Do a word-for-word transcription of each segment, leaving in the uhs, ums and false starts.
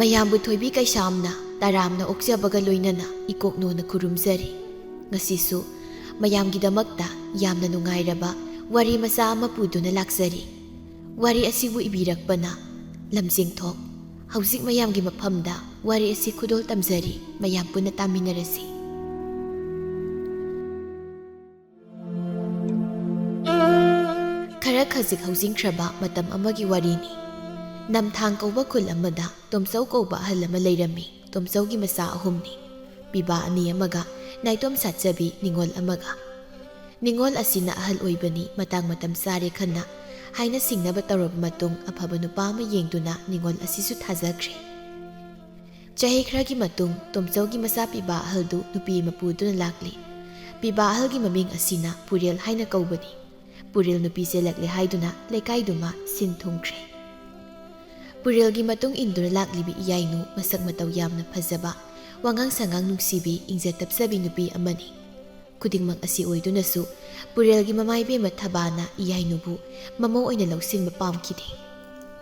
ꯃꯌꯥꯝꯕꯨ ꯊꯣꯏꯕꯤ ꯀꯩꯁꯥꯝꯅ ꯇꯔꯥꯝꯅ ꯑꯣꯛꯆꯕꯒ ꯂꯣꯏꯅꯅ ꯏꯀꯣꯛꯅꯣꯅ ꯈꯨꯔꯨꯝꯖꯔꯤ꯫ ꯉꯁꯤꯁꯨ ꯃꯌꯥꯝꯒꯤꯗꯃꯛꯇ ꯌꯥꯝꯅ ꯅꯨꯡꯉꯥꯏꯔꯕ ꯋꯥꯔꯤ ꯃꯆꯥ ꯑꯃ ꯄꯨꯗꯨꯅ ꯂꯥꯛꯆꯔꯤ꯫ ꯋꯥꯔꯤ ꯑꯁꯤꯕꯨ ꯏꯕꯤꯔꯛꯄꯅ ꯂꯝꯖꯤꯡꯊꯣꯛ꯫ ꯍꯧꯖꯤꯛ ꯃꯌꯥꯝꯒꯤ ꯃꯐꯝꯗ ꯋꯥꯔꯤ ꯑꯁꯤ ꯈꯨꯗꯣꯜ ꯇꯝꯖꯔꯤ, ꯃꯌꯥꯝ ꯄꯨꯟꯅ ꯇꯥꯃꯤꯟꯅꯔꯁꯤ꯫ ꯈꯔ ꯈꯖꯤꯛ ꯍꯧꯖꯤꯟꯈ꯭ꯔꯕ ꯃꯇꯝ ꯑꯃꯒꯤ ꯋꯥꯔꯤꯅꯤ꯫ ꯅꯝꯊꯥꯡ ꯀꯧꯕ ꯈꯨꯜ ꯑꯃꯗ ꯇꯣꯝꯆꯧ ꯀꯧꯕ ꯑꯍꯜ ꯑꯃ ꯂꯩꯔꯝꯃꯤ꯫ ꯇꯣꯝꯆꯧꯒꯤ ꯃꯆꯥ ꯑꯍꯨꯝꯅꯤ, ꯄꯤꯕꯥ ꯑꯅꯤ ꯑꯃꯒ ꯅꯥꯏꯇꯣꯝ ꯁꯥꯠꯆꯕꯤ ꯅꯤꯉꯣꯜ ꯑꯃꯒ꯫ ꯅꯤꯉꯣꯜ ꯑꯁꯤꯅ ꯑꯍꯜ ꯑꯣꯏꯕꯅꯤ, ꯃꯇꯥꯡ ꯃꯇꯝ ꯆꯥꯔꯦ ꯈꯟꯅ ꯍꯥꯏꯅ ꯁꯤꯡꯅꯕ ꯇꯧꯔꯕ ꯃꯇꯨꯡ, ꯑꯐꯕ ꯅꯨꯄꯥ ꯑꯃ ꯌꯦꯡꯗꯨꯅ ꯅꯤꯉꯣꯜ ꯑꯁꯤꯁꯨ ꯊꯥꯖꯈ꯭ꯔꯦ꯫ ꯆꯍꯤ ꯈꯔꯒꯤ ꯃꯇꯨꯡ ꯇꯣꯝꯆꯧꯒꯤ ꯃꯆꯥ ꯄꯤꯕꯥ ꯑꯍꯜꯗꯨ ꯅꯨꯄꯤ ꯑꯃ ꯄꯨꯗꯨꯅ ꯂꯥꯛꯂꯤ꯫ ꯄꯤꯕꯥ ꯑꯍꯜꯒꯤ ꯃꯃꯤꯡ ꯑꯁꯤꯅ ꯄꯨꯔꯦꯜ ꯍꯥꯏꯅ ꯀꯧꯕꯅꯤ꯫ ꯄꯨꯔꯦꯜ ꯅꯨꯄꯤ ꯆꯦꯜꯂꯛꯂꯦ ꯍꯥꯏꯗꯨꯅ ꯂꯩꯀꯥꯏꯗꯨꯃ ꯁꯤꯟ ꯊꯨꯡꯈ꯭ꯔꯦ꯫ ꯄꯨꯔꯦꯜꯒꯤ ꯃꯇꯨꯡ ꯏꯟꯗꯨꯅ ꯂꯥꯛꯂꯤꯕꯤ ꯏꯌꯥꯏꯅꯨ ꯃꯁꯛ ꯃꯇꯧ ꯌꯥꯝꯅ ꯐꯖꯕ, ꯋꯥꯉꯥꯡ ꯁꯉꯥꯡ ꯅꯨꯡꯁꯤꯕꯤ, ꯏꯪꯖ ꯇꯞꯆꯕꯤ ꯅꯨꯄꯤ ꯑꯃꯅꯤ꯫ ꯈꯨꯗꯤꯡꯃꯛ ꯑꯁꯤ ꯑꯣꯏꯗꯨꯅꯁꯨ ꯄꯨꯔꯦꯜꯒꯤ ꯃꯃꯥ ꯏꯕꯦꯝꯃ ꯊꯕꯥꯅ ꯏꯌꯥꯏꯅꯨꯕꯨ ꯃꯃꯧ ꯑꯣꯏꯅ ꯂꯧꯁꯤꯟꯕ ꯄꯥꯝꯈꯤꯗꯦ꯫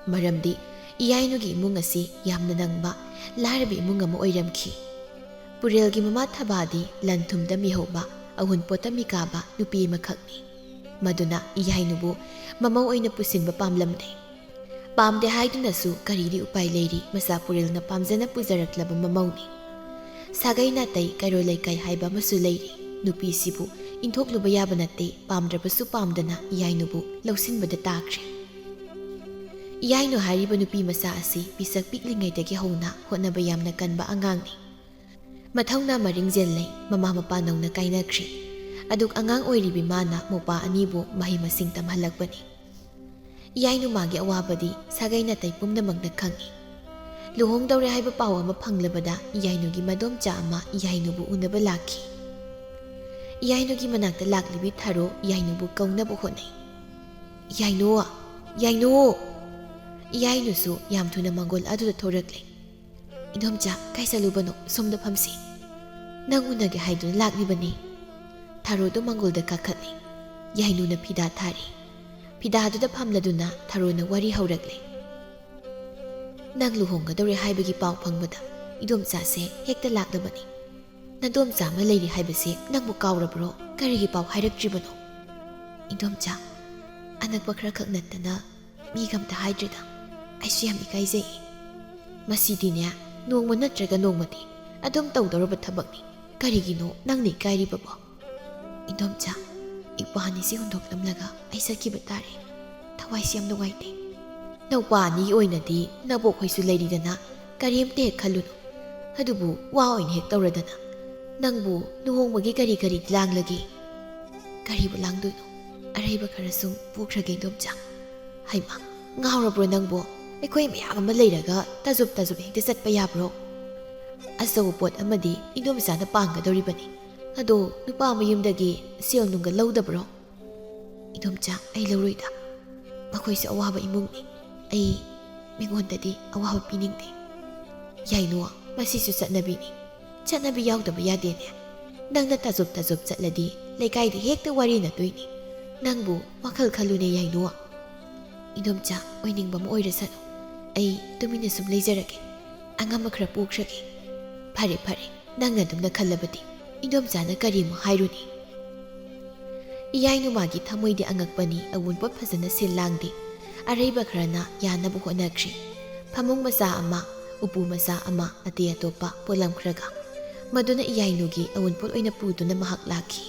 ꯃꯔꯝꯗꯤ ꯏꯌꯥꯏꯅꯨꯒꯤ ꯏꯃꯨꯡ ꯑꯁꯤ ꯌꯥꯝꯅ ꯅꯪꯕ, ꯂꯥꯏꯔꯕ ꯏꯃꯨꯡ ꯑꯃ ꯑꯣꯏꯔꯝꯈꯤ꯫ ꯄꯨꯔꯦꯜꯒꯤ ꯃꯃꯥ ꯊꯕꯥꯗꯤ ꯂꯟ ꯊꯨꯝꯗ ꯃꯤꯍꯧꯕ, ꯑꯋꯨꯟꯄꯣꯠꯇ ꯃꯤꯀꯥꯕ ꯅꯨꯄꯤ ꯑꯃꯈꯛꯅꯤ꯫ ꯃꯗꯨꯅ ꯏꯌꯥꯏꯅꯨꯕꯨ ꯃꯃꯧ ꯑꯣꯏꯅ ꯄꯨꯁꯤꯟꯕ ꯄꯥꯝꯂꯝꯗꯦ꯫ ꯄꯥꯝꯗꯦ ꯍꯥꯏꯗꯨꯅꯁꯨ ꯀꯔꯤꯗꯤ ꯎꯄꯥꯏ ꯂꯩꯔꯤ, ꯃꯆꯥ ꯄꯨꯔꯦꯜꯅ ꯄꯥꯝꯖꯅ ꯄꯨꯖꯔꯛꯂꯕ ꯃꯃꯧꯅꯤ꯫ ꯁꯥꯒꯩ ꯅꯥꯇꯩ ꯀꯩꯔꯣꯜ ꯂꯩꯀꯥꯏ ꯍꯥꯏꯕ ꯑꯃꯁꯨ ꯂꯩꯔꯤ꯫ ꯅꯨꯄꯤꯁꯤꯕꯨ ꯏꯟꯊꯣꯛꯂꯨꯕ ꯌꯥꯕ ꯅꯠꯇꯦ, ꯄꯥꯝꯗ꯭ꯔꯕꯁꯨ ꯄꯥꯝꯗꯅ ꯏꯌꯥꯏꯅꯨꯕꯨ ꯂꯧꯁꯤꯟꯕꯗ ꯇꯥꯈ꯭ꯔꯦ꯫ ꯏꯌꯥꯏꯅꯨ ꯍꯥꯏꯔꯤꯕ ꯅꯨꯄꯤ ꯃꯆꯥ ꯑꯁꯤ ꯄꯤꯁꯛ ꯄꯤꯛꯂꯤꯉꯩꯗꯒꯤ ꯍꯧꯅ ꯍꯣꯠꯅꯕ ꯌꯥꯝꯅ ꯀꯟꯕ ꯑꯉꯥꯡꯅꯤ꯫ ꯃꯊꯧꯅꯥ ꯃꯔꯤꯡꯖꯦꯜ ꯂꯩ, ꯃꯃꯥ ꯃꯄꯥ ꯅꯧꯅ ꯀꯥꯏꯅꯈ꯭ꯔꯦ꯫ ꯑꯗꯨꯛ ꯑꯉꯥꯡ ꯑꯣꯏꯔꯤꯕꯤ ꯃꯥꯅ ꯃꯧꯄꯥ ꯑꯅꯤꯕꯨ ꯃꯍꯩ ꯃꯁꯤꯡ ꯇꯝꯍꯜꯂꯛꯄꯅꯤ꯫ ꯏꯌꯥꯏꯅꯨ ꯃꯥꯒꯤ ꯑꯋꯥꯕꯗꯤ ꯁꯥꯒꯩ ꯅꯥꯇꯩ ꯄꯨꯝꯅꯃꯛꯅ ꯈꯪꯏ꯫ ꯂꯨꯍꯣꯡꯗꯧꯔꯦ ꯍꯥꯏꯕ ꯄꯥꯎ ꯑꯃ ꯐꯪꯂꯕꯗ ꯏꯌꯥꯏꯅꯨꯒꯤ ꯃꯗꯣꯝꯆꯥ ꯑꯃ ꯏꯌꯥꯏꯅꯨꯕꯨ ꯎꯅꯕ ꯂꯥꯛꯈꯤ꯫ ꯏꯌꯥꯏꯅꯨꯒꯤ ꯃꯅꯥꯛꯇ ꯂꯥꯛꯂꯤꯕꯤ ꯊꯥꯔꯣ ꯏꯌꯥꯏꯅꯨꯕꯨ ꯀꯧꯅꯕ ꯍꯣꯠꯅꯩ꯫ "ꯏꯌꯥꯏꯅꯨ! ꯏꯌꯥꯏꯅꯨ!" ꯏꯌꯥꯏꯅꯨꯁꯨ ꯌꯥꯝ ꯊꯨꯅ ꯃꯪꯒꯣꯜ ꯑꯗꯨꯗ ꯊꯣꯔꯛꯂꯦ꯫ "ꯏꯗꯣꯝꯆꯥ, ꯀꯥꯏ ꯆꯠꯂꯨꯕꯅꯣ? ꯁꯣꯝꯗ ꯐꯝꯁꯤ꯫ ꯅꯪ ꯎꯅꯒꯦ ꯍꯥꯏꯗꯨꯅ ꯂꯥꯛꯂꯤꯕꯅꯤ꯫" ꯊꯥꯔꯣꯗꯨ ꯃꯪꯒꯣꯜꯗ ꯀꯥꯈꯠꯂꯤ꯫ ꯏꯌꯥꯏꯅꯨꯅ ꯐꯤꯗꯥ ꯊꯥꯔꯤ꯫ ꯐꯤꯗꯥꯗꯨꯗ ꯐꯝꯂꯗꯨꯅ ꯊꯥꯔꯣꯅ ꯋꯥꯔꯤ ꯍꯧꯔꯛꯂꯤ꯫ "ꯅꯪ ꯂꯨꯍꯣꯡꯒꯗꯧꯔꯦ ꯍꯥꯏꯕꯒꯤ ꯄꯥꯎ ꯐꯪꯕꯗ ꯏꯗꯣꯝꯆꯥꯁꯦ ꯍꯦꯛꯇ ꯂꯥꯛꯂꯕꯅꯤ꯫ ꯅꯗꯣꯝꯆꯥ ꯑꯃ ꯂꯩꯔꯤ ꯍꯥꯏꯕꯁꯦ ꯅꯪꯕꯨ ꯀꯥꯎꯔꯕ꯭ꯔꯣ? ꯀꯔꯤꯒꯤ ꯄꯥꯎ ꯍꯥꯏꯔꯛꯇ꯭ꯔꯤꯕꯅꯣ?" "ꯏꯗꯣꯝꯆꯥ, ꯑꯅꯛꯄ ꯈꯔ ꯈꯛ ꯅꯠꯇꯅ ꯃꯤꯒ ꯑꯝꯇ ꯍꯥꯏꯗ꯭ꯔꯤꯗ꯫ ꯑꯩꯁꯨ ꯌꯥꯝ ꯏꯀꯥꯏꯖꯩ꯫ ꯃꯁꯤꯗꯤꯅꯦ, ꯅꯣꯡꯃ ꯅꯠꯇ꯭ꯔꯒ ꯅꯣꯡꯃꯗꯤ ꯑꯗꯨꯝ ꯇꯧꯗꯧꯔꯕ ꯊꯕꯛꯅꯤ꯫ ꯀꯔꯤꯒꯤꯅꯣ ꯅꯪꯅ ꯏꯀꯥꯏꯔꯤꯕꯕꯣ?" "ꯏꯗꯣꯝꯆꯥ, ꯏꯄꯥ ꯑꯅꯤꯁꯤ ꯍꯨꯟꯗꯣꯛꯂꯝꯂꯒ ꯑꯩ ꯆꯠꯈꯤꯕ ꯇꯥꯔꯦ꯫ ꯊꯋꯥꯏꯁꯤ ꯌꯥꯝ ꯅꯨꯡꯉꯥꯏꯇꯦ꯫ ꯅꯧꯄꯥ ꯑꯅꯤꯒꯤ ꯑꯣꯏꯅꯗꯤ ꯅꯕꯣꯛ ꯍꯣꯏꯁꯨ ꯂꯩꯔꯤꯗꯅ, ꯀꯔꯤꯝꯇ ꯍꯦꯛ ꯈꯜꯂꯨꯅꯨ꯫ ꯑꯗꯨꯕꯨ ꯋꯥ ꯑꯣꯏꯅ ꯍꯦꯛ ꯇꯧꯔꯗꯅ, ꯅꯪꯕꯨ ꯂꯨꯍꯣꯡꯕꯒꯤ ꯀꯔꯤ ꯀꯔꯤꯗꯤ ꯂꯥꯡꯂꯒꯦ?" "ꯀꯔꯤꯕꯨ ꯂꯥꯡꯗꯣꯏꯅꯣ? ꯑꯔꯩꯕ ꯈꯔ ꯁꯨꯝ ꯄꯨꯈ꯭ꯔꯒꯦ, ꯏꯗꯣꯝꯆꯥ꯫" "ꯍꯩꯃꯥ, ꯉꯥꯎꯔꯕ꯭ꯔꯣ ꯅꯪꯕꯣ? ꯑꯩꯈꯣꯏ ꯃꯌꯥꯝ ꯑꯃ ꯂꯩꯔꯒ ꯇꯥꯖꯨꯞ ꯇꯥꯖꯨꯞ ꯍꯦꯛꯇ ꯆꯠꯄ ꯌꯥꯕ꯭ꯔꯣ? ꯑꯆꯧꯕ ꯄꯣꯠ ꯑꯃꯗꯤ ꯏꯗꯣꯝꯆꯥꯅ ꯄꯥꯡꯒꯗꯧꯔꯤꯕꯅꯤ꯫ ꯑꯗꯣ ꯅꯨꯄꯥ ꯃꯌꯨꯝꯗꯒꯤ ꯁꯦꯜ ꯅꯨꯡꯒ ꯂꯧꯗꯕ꯭ꯔꯣ?" "ꯏꯗꯣꯝꯆꯥ, ꯑꯩ ꯂꯧꯔꯣꯏꯗ꯫ ꯃꯈꯣꯏꯁꯨ ꯑꯋꯥꯕ ꯏꯃꯨꯡꯅꯤ꯫ ꯑꯩ ꯃꯤꯉꯣꯟꯗꯗꯤ ꯑꯋꯥꯕ ꯄꯤꯅꯤꯡꯗꯦ꯫" "ꯌꯥꯏꯅꯣ, ꯃꯁꯤꯁꯨ ꯆꯠꯅꯕꯤꯅꯤ꯫ ꯆꯠꯅꯕꯤ ꯌꯥꯎꯗꯕ ꯌꯥꯗꯦꯅꯦ꯫ ꯅꯪꯅ ꯇꯥꯖꯨꯞ ꯇꯥꯖꯨꯞ ꯆꯠꯂꯗꯤ ꯂꯩꯀꯥꯏꯗ ꯍꯦꯛꯇ ꯋꯥꯔꯤꯅꯗꯣꯏꯅꯤ꯫ ꯅꯪꯕꯨ ꯋꯥꯈꯜ ꯈꯜꯂꯨꯅꯦ, ꯌꯥꯏꯅꯣ꯫" "ꯏꯗꯣꯝꯆꯥ, ꯑꯣꯏꯅꯤꯡꯕ ꯑꯃ ꯑꯣꯏꯔꯁꯅꯨ꯫ ꯑꯩ ꯇꯨꯃꯤꯟꯅ ꯁꯨꯝ ꯂꯩꯖꯔꯒꯦ꯫ ꯑꯉꯝꯕ ꯈꯔ ꯄꯨꯈ꯭ꯔꯒꯦ꯫" "ꯐꯔꯦ, ꯐꯔꯦ, ꯅꯪꯅ ꯑꯗꯨꯝꯅ ꯈꯜꯂꯕꯗꯤ ꯏꯗꯣꯝꯆꯥꯅ ꯀꯔꯤ ꯑꯃꯨꯛ ꯍꯥꯏꯔꯨꯅꯤ?" ꯏꯌꯥꯏꯅꯨꯃꯥꯒꯤ ꯊꯃꯣꯏꯗꯤ ꯑꯉꯛꯄꯅꯤ, ꯑꯋꯨꯟꯄꯣꯠ ꯐꯖꯅ ꯁꯤꯜ ꯂꯥꯡꯗꯦ꯫ ꯑꯔꯩꯕ ꯈꯔꯅ ꯌꯥꯅꯕ ꯍꯣꯠꯅꯈ꯭ꯔꯤ꯫ ꯐꯃꯨꯡ ꯃꯆꯥ ꯑꯃ, ꯎꯄꯨ ꯃꯆꯥ ꯑꯃ, ꯑꯇꯩ ꯑꯇꯣꯞꯄ ꯄꯣꯠꯂꯝ ꯈꯔꯒ꯫ ꯃꯗꯨꯅ ꯏꯌꯥꯏꯅꯨꯒꯤ ꯑꯋꯨꯟꯄꯣꯠ ꯑꯣꯏꯅ ꯄꯨꯗꯨꯅ ꯃꯍꯥꯛ ꯂꯥꯛꯈꯤ꯫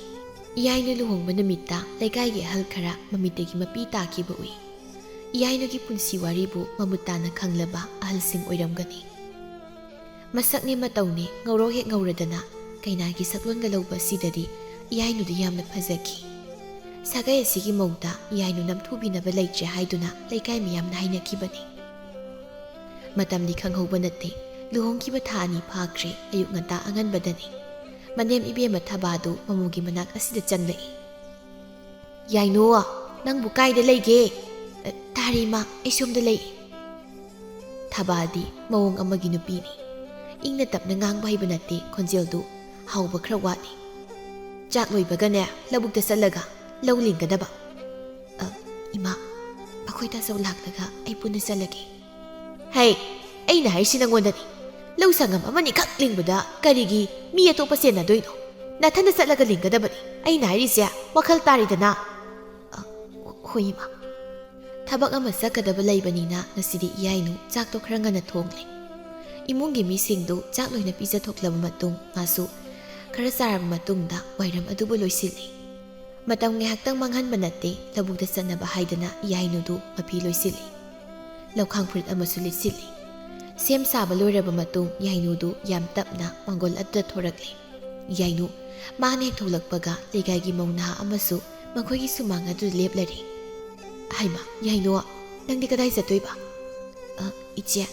ꯏꯌꯥꯏꯅꯨ ꯂꯨꯍꯣꯡꯕ ꯅꯨꯃꯤꯠꯇ ꯂꯩꯀꯥꯏꯒꯤ ꯑꯍꯜ ꯈꯔ ꯃꯃꯤꯠꯇꯒꯤ ꯃꯄꯤ ꯇꯥꯈꯤꯕ ꯎꯏ꯫ ꯏꯌꯥꯏꯅꯨꯒꯤ ꯄꯨꯟꯁꯤ ꯋꯥꯔꯤꯕꯨ ꯃꯃꯨꯠ ꯇꯥꯅ ꯈꯪꯂꯕ ꯑꯍꯜꯁꯤꯡ ꯑꯣꯏꯔꯝꯒꯅꯤ꯫ ꯃꯁꯛꯅꯦ ꯃꯇꯧꯅꯦ ꯉꯧꯔꯣꯛ ꯍꯦꯛ ꯉꯧꯔꯗꯅ ꯀꯩꯅꯥꯒꯤ ꯁꯛꯂꯣꯟꯒ ꯂꯧꯕ ꯑꯁꯤꯗꯗꯤ ꯏꯌꯥꯏꯅꯨꯗꯤ ꯌꯥꯝꯅ ꯐꯖꯈꯤ꯫ ꯁꯥꯒꯩ ꯑꯁꯤꯒꯤ ꯃꯧꯗ ꯏꯌꯥꯏꯅꯨ ꯅꯝꯊꯨꯕꯤꯅꯕ ꯂꯩꯇ꯭ꯔꯦ ꯍꯥꯏꯗꯨꯅ ꯂꯩꯀꯥꯏ ꯃꯤꯌꯥꯝꯅ ꯍꯥꯏꯅꯈꯤꯕꯅꯤ꯫ ꯃꯇꯝꯗꯤ ꯈꯪꯍꯧꯕ ꯅꯠꯇꯦ꯫ ꯂꯨꯍꯣꯡꯈꯤꯕ ꯊꯥ ꯑꯅꯤ ꯐꯥꯈ꯭ꯔꯦ꯫ ꯑꯌꯨꯛ ꯉꯟꯇꯥ ꯑꯉꯟꯕꯗꯅꯤ꯫ ꯃꯅꯦꯝ ꯏꯕꯦꯝꯃ ꯊꯕꯥꯗꯨ ꯃꯃꯨꯒꯤ ꯃꯅꯥꯛ ꯑꯁꯤꯗ ꯆꯪꯂꯛꯏ꯫ "ꯌꯥꯏꯅꯨ, ꯅꯪꯕꯨ ꯀꯥꯏꯗ ꯂꯩꯒꯦ?" "ꯑ, ꯇꯥꯔꯤ ꯏꯃꯥ, ꯑꯩ ꯁꯣꯝꯗ ꯂꯩ꯫" ꯊꯕꯥꯗꯤ ꯃꯑꯣꯡ ꯑꯃꯒꯤ ꯅꯨꯄꯤꯅꯤ꯫ ꯏꯪꯅ ꯇꯞꯅ ꯉꯥꯡꯕ ꯍꯩꯕ ꯅꯠꯇꯦ, ꯈꯣꯟꯖꯦꯜꯗꯨ ꯍꯥꯎꯕ ꯈꯔ ꯋꯥꯠꯂꯤ꯫ "ꯆꯥꯛ ꯂꯣꯏꯕꯒꯅꯦ ꯂꯧꯕꯨꯛꯇ ꯆꯠꯂꯒ ꯂꯧ ꯂꯤꯡꯒꯗꯕ꯫" "ꯑ, ꯏꯃꯥ, ꯑꯩꯈꯣꯏ ꯇꯥꯆꯧ ꯂꯥꯛꯂꯒ ꯑꯩ ꯄꯨꯟꯅ ꯆꯠꯂꯒꯦ꯫" ꯍꯩ, ꯑꯩꯅ ꯍꯥꯏꯔꯤꯁꯤ ꯅꯪꯉꯣꯟꯗꯅꯤ꯫ ꯂꯧ ꯁꯪꯒꯝ ꯑꯃꯅꯤꯈꯛ ꯂꯤꯡꯕꯗ ꯀꯔꯤꯒꯤ ꯃꯤ ꯑꯇꯣꯞꯄ ꯁꯦꯟꯅꯗꯣꯏꯅꯣ? ꯅꯊꯟꯗ ꯆꯠꯂꯒ ꯂꯤꯡꯒꯗꯕꯅꯤ꯫ ꯑꯩꯅ ꯍꯥꯏꯔꯤꯁꯦ ꯋꯥꯈꯜ ꯇꯥꯔꯤꯗꯅ? ꯑ, ꯍꯣꯏ, ꯏꯃꯥ꯫ ꯊꯕꯛ ꯑꯃ ꯆꯠꯀꯗꯕ ꯂꯩꯕꯅꯤꯅ ꯉꯁꯤꯗꯤ ꯏꯌꯥꯏꯅꯨ ꯆꯥꯛꯇꯣ ꯈꯔ ꯉꯟꯅ ꯊꯣꯡꯂꯦ꯫ ꯏꯃꯨꯡꯒꯤ ꯃꯤꯁꯤꯡꯗꯨ ꯆꯥꯛ ꯂꯣꯏꯅ ꯄꯤꯖꯊꯣꯛꯂꯕ ꯃꯇꯨꯡ ꯃꯥꯁꯨ ꯈꯔ ꯆꯥꯔꯕ ꯃꯇꯨꯡꯗ ꯋꯥꯏꯔꯝ ꯑꯗꯨꯕꯨ ꯂꯣꯏꯁꯤꯜꯂꯤ꯫ ꯃꯇꯝ ꯉꯥꯏꯍꯥꯛꯇꯪ ꯃꯥꯡꯍꯟꯕ ꯅꯠꯇꯦ, ꯂꯧꯕꯨꯛꯇ ꯆꯠꯅꯕ ꯍꯥꯏꯗꯅ ꯏꯌꯥꯏꯅꯨꯗꯨ ꯃꯐꯤ ꯂꯣꯏꯁꯤꯜꯂꯤ꯫ ꯂꯧꯈꯥꯡ ꯐꯨꯔꯤꯠ ꯑꯃꯁꯨ ꯂꯤꯠꯁꯤꯜꯂꯤ꯫ ꯁꯦꯝ ꯁꯥꯕ ꯂꯣꯏꯔꯕ ꯃꯇꯨꯡ ꯏꯌꯥꯏꯅꯨꯗꯨ ꯌꯥꯝ ꯇꯞꯅ ꯃꯥꯡꯒꯣꯜ ꯑꯗꯨꯗ ꯊꯣꯔꯛꯂꯦ꯫ ꯏꯌꯥꯏꯅꯨ, ꯃꯥꯅ ꯍꯦꯛ ꯊꯣꯛꯂꯛꯄꯒ ꯂꯩꯀꯥꯏꯒꯤ ꯃꯧ ꯅꯍꯥ ꯑꯃꯁꯨ ꯃꯈꯣꯏꯒꯤ ꯁꯨꯃꯥꯡ ꯑꯗꯨꯗ ꯂꯦꯞꯂꯔꯦ꯫ "ꯍꯩꯃꯥ, ꯏꯌꯥꯏꯅꯨ, ꯅꯪꯗꯤ ꯀꯗꯥꯏ ꯆꯠꯇꯣꯏꯕ?" "ꯑ, ꯏꯆꯦ,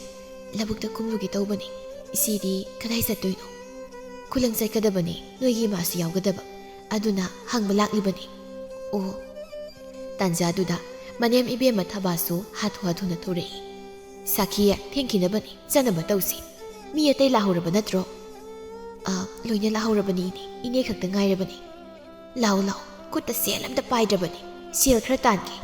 ꯂꯧꯕꯨꯛꯇ ꯀꯨꯝꯂꯨꯒꯦ ꯇꯧꯕꯅꯤ꯫ ꯏꯆꯦꯗꯤ ꯀꯗꯥꯏ ꯆꯠꯇꯣꯏꯅꯣ?" "ꯈꯨꯂꯪ ꯆꯠꯀꯗꯕꯅꯤ, ꯅꯣꯏꯒꯤ ꯏꯃꯥꯁꯨ ꯌꯥꯎꯒꯗꯕ꯫ ꯑꯗꯨꯅ ꯍꯪꯕ ꯂꯥꯛꯂꯤꯕꯅꯤ꯫" "ꯑꯣ꯫" ꯇꯥꯟꯖꯥꯗꯨꯗ ꯃꯅꯦꯝ ꯏꯕꯦꯝꯃ ꯊꯕꯥꯁꯨ ꯍꯥꯊꯨ ꯍꯥꯊꯨꯅ ꯊꯣꯔꯛꯏ꯫ "ꯁꯥꯈꯤ, ꯊꯦꯡꯈꯤꯅꯕꯅꯤ, ꯆꯠꯅꯕ ꯇꯧꯁꯤ꯫ ꯃꯤ ꯑꯇꯩ ꯂꯥꯛꯍꯧꯔꯕ ꯅꯠꯇ꯭ꯔꯣ?" "ꯑ, ꯂꯣꯏꯅ ꯂꯥꯛꯍꯧꯔꯕꯅꯤ ꯏꯅꯦ, ꯏꯅꯦ ꯈꯛꯇ ꯉꯥꯏꯔꯕꯅꯤ꯫ ꯂꯥꯛꯑꯣ, ꯂꯥꯛꯑꯣ, ꯈꯨꯠꯇ ꯁꯦꯜ ꯑꯝꯇ ꯄꯥꯏꯗ꯭ꯔꯕꯅꯤ, ꯁꯦꯜ ꯈꯔ ꯇꯥꯟꯒꯦ꯫"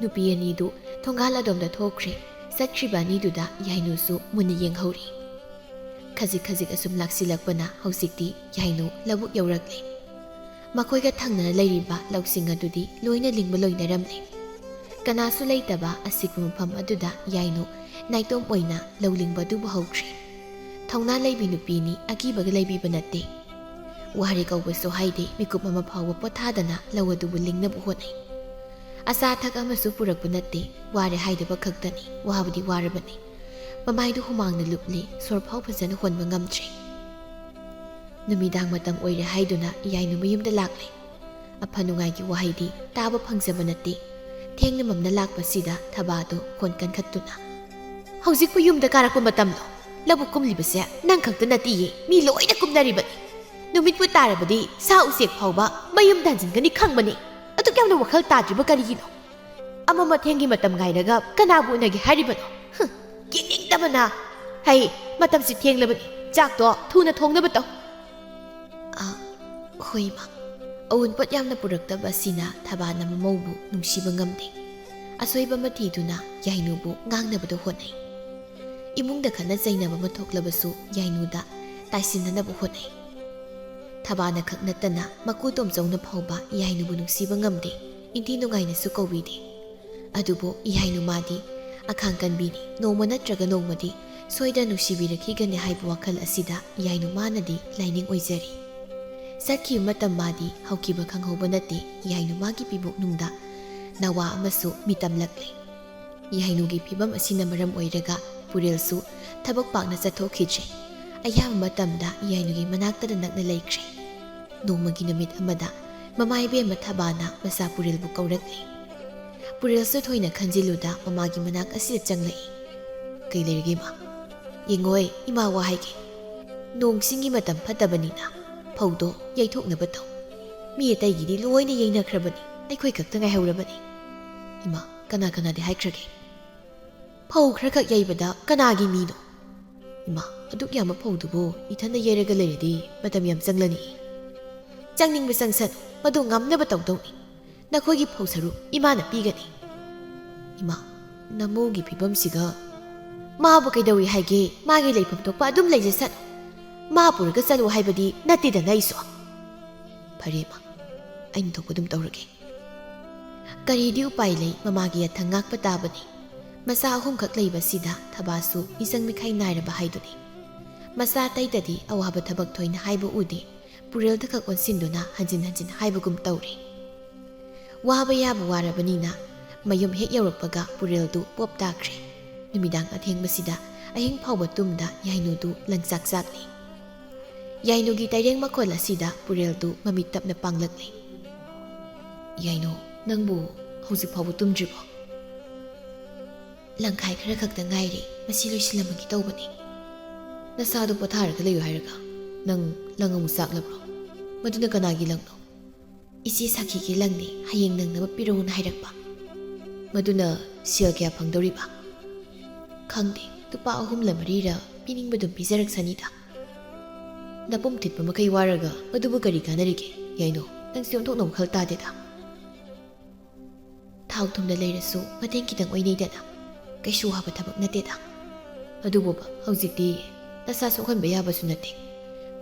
ꯅꯨꯄꯤ ꯑꯅꯤꯗꯨ ꯊꯣꯡꯒꯥꯜ ꯑꯗꯣꯝꯗ ꯊꯣꯛꯈ꯭ꯔꯦ꯫ ꯆꯠꯈ꯭ꯔꯤꯕ ꯑꯅꯤꯗꯨꯗ ꯌꯥꯏꯅꯨꯁꯨ ꯃꯨꯟꯅ ꯌꯦꯡꯍꯧꯔꯤ꯫ ꯈꯖꯤꯛ ꯈꯖꯤꯛ ꯑꯁꯨꯝ ꯂꯥꯛꯁꯤꯜꯂꯛꯄꯅ ꯍꯧꯖꯤꯛꯇꯤ ꯌꯥꯏꯅꯨ ꯂꯧꯕꯨꯛ ꯌꯧꯔꯛꯂꯦ꯫ ꯃꯈꯣꯏꯒ ꯊꯪꯅꯅ ꯂꯩꯔꯤꯕ ꯂꯧꯁꯤꯡ ꯑꯗꯨꯗꯤ ꯂꯣꯏꯅ ꯂꯤꯡꯕ ꯂꯣꯏꯅꯔꯝꯂꯦ꯫ ꯀꯅꯥꯁꯨ ꯂꯩꯇꯕ ꯑꯁꯤꯒꯨꯝꯕ ꯃꯐꯝ ꯑꯗꯨꯗ ꯌꯥꯏꯅꯨ ꯅꯥꯏꯇꯣꯝ ꯑꯣꯏꯅ ꯂꯧ ꯂꯤꯡꯕ ꯑꯗꯨꯕꯨ ꯍꯧꯈ꯭ꯔꯦ꯫ ꯊꯧꯅꯥ ꯂꯩꯕꯤ ꯅꯨꯄꯤꯅꯤ, ꯑꯀꯤꯕꯒ ꯂꯩꯕꯤꯕ ꯅꯠꯇꯦ꯫ ꯋꯥꯔꯦ ꯀꯧꯕꯁꯨ ꯍꯥꯏꯗꯦ, ꯃꯤꯀꯨꯞ ꯑꯃ ꯐꯥꯎꯕ ꯄꯣꯊꯥꯗꯅ ꯂꯧ ꯑꯗꯨꯕꯨ ꯂꯤꯡꯅꯕ ꯍꯣꯠꯅꯩ꯫ ꯑꯆꯥ ꯑꯊꯛ ꯑꯃꯁꯨ ꯄꯨꯔꯛꯄ ꯅꯠꯇꯦ, ꯋꯥꯔꯦ ꯍꯥꯏꯗꯕ ꯈꯛꯇꯅꯤ, ꯋꯥꯕꯨꯗꯤ ꯋꯥꯔꯕꯅꯤ꯫ ꯃꯃꯥꯏꯗꯨ ꯍꯨꯃꯥꯡꯅ ꯂꯨꯞꯂꯤ, ꯁꯣꯔ ꯐꯥꯎ ꯐꯖꯅ ꯍꯣꯟꯕ ꯉꯝꯗ꯭ꯔꯦ꯫ ꯅꯨꯃꯤꯗꯥꯡ ꯃꯇꯝ ꯑꯣꯏꯔꯦ ꯍꯥꯏꯗꯨꯅ ꯏꯌꯥꯏꯅꯨ ꯃꯌꯨꯝꯗ ꯂꯥꯛꯂꯦ꯫ ꯑꯐ ꯅꯨꯡꯉꯥꯏꯒꯤ ꯋꯥꯍꯩꯗꯤ ꯇꯥꯕ ꯐꯪꯖꯕ ꯅꯠꯇꯦ꯫ ꯊꯦꯡꯅ ꯃꯝꯅ ꯂꯥꯛꯄꯁꯤꯗ ꯊꯕꯥꯗꯣ ꯈꯣꯟ ꯀꯟꯈꯠꯇꯨꯅ, "ꯍꯧꯖꯤꯛꯄꯨ ꯌꯨꯝꯗ ꯀꯥꯔꯛꯄ ꯃꯇꯝꯂꯣ? ꯂꯧꯕꯨꯛ ꯀꯨꯝꯂꯤꯕꯁꯦ ꯅꯪ ꯈꯛꯇ ꯅꯠꯇꯤꯌꯦ, ꯃꯤ ꯂꯣꯏꯅ ꯀꯨꯝꯅꯔꯤꯕꯅꯤ꯫ ꯅꯨꯃꯤꯠꯄꯨ ꯇꯥꯔꯕꯗꯤ ꯁꯥ ꯎꯆꯦꯛ ꯐꯥꯎꯕ ꯃꯌꯨꯝꯗ ꯍꯟꯖꯤꯟꯒꯅꯤ ꯈꯪꯕꯅꯤ꯫ ꯑꯗꯨꯛ ꯌꯥꯝꯅ ꯋꯥꯈꯜ ꯇꯥꯗ꯭ꯔꯤꯕ ꯀꯔꯤꯒꯤꯅꯣ? ꯑꯃ ꯃꯊꯦꯡꯒꯤ ꯃꯇꯝ ꯉꯥꯏꯔꯒ ꯀꯅꯥꯕꯨ ꯎꯅꯒꯦ ꯍꯥꯏꯔꯤꯕꯅꯣ? ꯍꯨꯝ, ꯌꯦꯡꯅꯤꯡꯗꯕꯅ꯫ ꯍꯩ, ꯃꯇꯝꯁꯤ ꯊꯦꯡꯂꯕꯅꯤ, ꯆꯥꯛꯇꯣ ꯊꯨꯅ ꯊꯣꯡꯅꯕ ꯇꯧ꯫" "ꯑ, ꯍꯣꯏ, ꯏꯃꯥ꯫" ꯑꯋꯨꯟꯄꯣꯠ ꯌꯥꯝꯅ ꯄꯨꯔꯛꯇꯕ ꯑꯁꯤꯅ ꯊꯕꯥꯅ ꯃꯃꯧꯕꯨ ꯅꯨꯡꯁꯤꯕ ꯉꯝꯗꯦ꯫ ꯑꯁꯣꯏꯕ ꯑꯃ ꯊꯤꯗꯨꯅ ꯌꯥꯏꯅꯨꯕꯨ ꯉꯥꯡꯅꯕꯗ ꯍꯣꯠꯅꯩ꯫ ꯏꯃꯨꯡꯗ ꯈꯠꯅ ꯆꯩꯅꯕ ꯑꯃ ꯊꯣꯛꯂꯕꯁꯨ ꯌꯥꯏꯅꯨꯗ ꯇꯥꯏꯁꯤꯟꯅꯅꯕ ꯍꯣꯠꯅꯩ꯫ ꯊꯕꯥꯅ ꯈꯛ ꯅꯠꯇꯅ ꯃꯀꯨ ꯇꯣꯝꯆꯧꯅ ꯐꯥꯎꯕ ꯌꯥꯏꯅꯨꯕꯨ ꯅꯨꯡꯁꯤꯕ ꯉꯝꯗꯦ, ꯏꯟꯊꯤ ꯅꯨꯡꯉꯥꯏꯅꯁꯨ ꯀꯧꯕꯤꯗꯦ꯫ ꯑꯗꯨꯕꯨ ꯌꯥꯏꯅꯨ ꯃꯥꯗꯤ ꯑꯈꯥꯡ ꯀꯟꯕꯤꯅꯤ, ꯅꯣꯡꯃ ꯅꯠꯇ꯭ꯔꯒ ꯅꯣꯡꯃꯗꯤ ꯁꯣꯏꯗꯅ ꯅꯨꯡꯁꯤꯕꯤꯔꯛꯈꯤꯒꯅꯤ ꯍꯥꯏꯕ ꯋꯥꯈꯜ ꯑꯁꯤꯗ ꯌꯥꯏꯅꯨ ꯃꯥꯅꯗꯤ ꯂꯥꯏꯅꯤꯡ ꯑꯣꯏꯖꯔꯤ꯫ ꯆꯠꯈꯤꯕ ꯃꯇꯝ ꯃꯥꯗꯤ ꯍꯧꯈꯤꯕ ꯈꯪꯍꯧꯕ ꯅꯠꯇꯦ, ꯌꯥꯏꯅꯨ ꯃꯥꯒꯤ ꯄꯤꯕꯨꯛꯅꯨꯡꯗ ꯅꯋꯥ ꯑꯃꯁꯨ ꯃꯤꯇꯝꯂꯛꯂꯦ꯫ ꯌꯥꯏꯅꯨꯒꯤ ꯐꯤꯕꯝ ꯑꯁꯤꯅ ꯃꯔꯝ ꯑꯣꯏꯔꯒ ꯄꯨꯔꯦꯜꯁꯨ ꯊꯕꯛ ꯄꯥꯛꯅ ꯆꯠꯊꯣꯛꯈꯤꯗ꯭ꯔꯦ꯫ ꯑꯌꯥꯝꯕ ꯃꯇꯝꯗ ꯌꯥꯏꯅꯨꯒꯤ ꯃꯅꯥꯛꯇꯗ ꯅꯛꯅ ꯂꯩꯈ꯭ꯔꯦ꯫ ꯅꯣꯡꯃꯒꯤ ꯅꯨꯃꯤꯠ ꯑꯃꯗ ꯃꯃꯥ ꯏꯕꯦꯝꯃ ꯊꯕꯥꯅ ꯃꯆꯥ ꯄꯨꯔꯦꯜꯕꯨ ꯀꯧꯔꯛꯂꯦ꯫ ꯄꯨꯔꯦꯜꯁꯨ ꯊꯣꯏꯅ ꯈꯟꯖꯤꯜꯂꯨꯗ ꯃꯃꯥꯒꯤ ꯃꯅꯥꯛ ꯑꯁꯤꯗ ꯆꯪꯂꯛꯏ꯫ "ꯀꯩ ꯂꯩꯔꯒꯦ, ꯏꯃꯥ?" "ꯌꯦꯡꯉꯣꯏ, ꯏꯃꯥ ꯋꯥ ꯍꯥꯏꯒꯦ꯫ ꯅꯣꯡ ꯆꯤꯡꯒꯤ ꯃꯇꯝ ꯐꯠꯇꯕꯅꯤꯅ ꯐꯧꯗꯣ ꯌꯩꯊꯣꯛꯅꯕ ꯇꯧ꯫ ꯃꯤ ꯑꯇꯩꯒꯤꯗꯤ ꯂꯣꯏꯅ ꯌꯩꯅꯈ꯭ꯔꯕꯅꯤ, ꯑꯩꯈꯣꯏ ꯈꯛꯇ ꯉꯥꯏꯍꯧꯔꯕꯅꯤ꯫" "ꯏꯃꯥ, ꯀꯅꯥ ꯀꯅꯥꯗꯤ ꯍꯥꯏꯈ꯭ꯔꯒꯦ?" "ꯐꯧ ꯈꯔꯈꯛ ꯌꯩꯕꯗ ꯀꯅꯥꯒꯤ ꯃꯤꯅꯣ?" "ꯏꯃꯥ, ꯑꯗꯨꯛ ꯌꯥꯝꯕ ꯐꯧꯗꯨꯕꯨ ꯏꯊꯟꯗ ꯌꯩꯔꯒ ꯂꯩꯔꯗꯤ ꯃꯇꯝ ꯌꯥꯝ ꯆꯪꯂꯅꯤ꯫" "ꯆꯪꯅꯤꯡꯕ ꯆꯪꯁꯅꯨ, ꯃꯗꯨ ꯉꯝꯅꯕ ꯇꯧꯗꯧꯅꯤ꯫ ꯅꯈꯣꯏꯒꯤ ꯐꯧ ꯁꯔꯨꯛ ꯏꯃꯥꯅ ꯄꯤꯒꯅꯤ꯫" "ꯏꯃꯥ, ꯅꯃꯧꯒꯤ ꯐꯤꯕꯝꯁꯤꯒ꯫" "ꯃꯥꯕꯨ ꯀꯩꯗꯧꯏ ꯍꯥꯏꯒꯦ? ꯃꯥꯒꯤ ꯂꯩꯐꯝ ꯊꯣꯛꯄ ꯑꯗꯨꯝ ꯂꯩꯖꯁꯅꯨ꯫ ꯃꯥ ꯄꯨꯔꯒ ꯆꯠꯂꯨ ꯍꯥꯏꯕꯗꯤ ꯅꯠꯇꯦꯗꯅ ꯑꯩꯁꯨ꯫" "ꯐꯔꯦ, ꯏꯃꯥ, ꯑꯩꯅ ꯊꯣꯛꯄ ꯑꯗꯨꯝ ꯇꯧꯔꯒꯦ꯫" ꯀꯔꯤꯗꯤ ꯎꯄꯥꯏ ꯂꯩ, ꯃꯃꯥꯒꯤ ꯌꯥꯊꯪ ꯉꯥꯛꯄ ꯇꯥꯕꯅꯤ꯫ ꯃꯆꯥ ꯑꯍꯨꯝꯈꯛ ꯂꯩꯕꯁꯤꯗ ꯊꯕꯥꯁꯨ ꯃꯤꯆꯪ ꯃꯤꯈꯥꯏ ꯅꯥꯏꯔꯕ ꯍꯥꯏꯗꯨꯅꯤ꯫ ꯃꯆꯥ ꯑꯇꯩꯗꯗꯤ ꯑꯋꯥꯕ ꯊꯕꯛ ꯊꯣꯏꯅ ꯍꯥꯏꯕ ꯎꯗꯦ, ꯄꯨꯔꯦꯜꯗ ꯈꯛ ꯑꯣꯟꯁꯤꯟꯗꯨꯅ ꯍꯟꯖꯤꯟ ꯍꯟꯖꯤꯟ ꯍꯥꯏꯕꯒꯨꯝ ꯇꯧꯔꯦ꯫ ꯋꯥꯕ ꯌꯥꯕ ꯋꯥꯔꯕꯅꯤꯅ ꯃꯌꯨꯝ ꯍꯦꯛ ꯌꯧꯔꯛꯄꯒ ꯄꯨꯔꯦꯜꯗꯨ ꯄꯣꯞ ꯇꯥꯈ꯭ꯔꯦ꯫ ꯅꯨꯃꯤꯗꯥꯡ ꯑꯊꯦꯡꯕꯁꯤꯗ ꯑꯍꯤꯡ ꯐꯥꯎꯕ ꯇꯨꯝꯗ ꯌꯥꯏꯅꯨꯗꯨ ꯂꯪꯆꯥꯛ ꯆꯥꯛꯂꯤ꯫ ꯌꯥꯏꯅꯨꯒꯤ ꯇꯩꯔꯦꯡ ꯃꯈꯣꯜ ꯑꯁꯤꯗ ꯄꯨꯔꯦꯜꯗꯨ ꯃꯃꯤꯠ ꯇꯞꯅ ꯄꯥꯡꯂꯛꯂꯤ꯫ "ꯌꯥꯏꯅꯨ, ꯅꯪꯕꯨ ꯍꯧꯖꯤꯛ ꯐꯥꯎꯕ ꯇꯨꯝꯗ꯭ꯔꯤꯕꯣ?" "ꯂꯪꯈꯥꯏ ꯈꯔ ꯈꯛꯇ ꯉꯥꯏꯔꯤ, ꯃꯁꯤ ꯂꯣꯏꯁꯤꯜꯂꯝꯃꯒꯦ ꯇꯧꯕꯅꯤ꯫" "ꯅꯁꯥꯗꯣ ꯄꯣꯊꯥꯔꯒ ꯂꯩꯌꯨ ꯍꯥꯏꯔꯒ ꯅꯪ ꯂꯪ ꯑꯃꯨꯛ ꯆꯥꯛꯂꯕ꯭ꯔꯣ? ꯃꯗꯨꯅ ꯀꯅꯥꯒꯤ ꯂꯪꯅꯣ?" "ꯏꯆꯦ ꯁꯥꯈꯤꯒꯤ ꯂꯪꯅꯤ, ꯍꯌꯦꯡ ꯅꯪꯅꯕ ꯄꯤꯔꯛꯎꯅ ꯍꯥꯏꯔꯛꯄ꯫" "ꯃꯗꯨꯅ ꯁꯦꯜ ꯀꯌꯥ ꯐꯪꯗꯧꯔꯤꯕ?" "ꯈꯪꯗꯦ, ꯂꯨꯄꯥ ꯑꯍꯨꯝꯂ ꯃꯔꯤꯔ ꯄꯤꯅꯤꯡꯕ ꯑꯗꯨꯝ ꯄꯤꯖꯔꯛꯁꯅꯤꯗ꯫" "ꯅꯄꯨꯝ ꯊꯤꯠꯄ ꯃꯈꯩ ꯋꯥꯔꯒ ꯃꯗꯨꯕꯨ ꯀꯔꯤ ꯀꯥꯟꯅꯔꯤꯒꯦ? ꯌꯥꯏꯅꯣ, ꯅꯪꯁꯦ ꯑꯣꯟꯊꯣꯛꯅ ꯋꯥꯈꯜ ꯇꯥꯗꯦꯗ꯫" ꯊꯥꯎ ꯊꯨꯝꯗ ꯂꯩꯔꯁꯨ ꯃꯇꯦꯡ ꯈꯤꯇꯪ ꯑꯣꯏꯅꯩꯗꯅ꯫ ꯀꯩꯁꯨ ꯋꯥꯕ ꯊꯕꯛ ꯅꯠꯇꯦꯗ꯫ ꯑꯗꯨꯕꯨꯕ, ꯍꯧꯖꯤꯛꯇꯤ ꯅꯁꯥ ꯁꯣꯛꯍꯟꯕ ꯌꯥꯕꯁꯨ ꯅꯠꯇꯦ꯫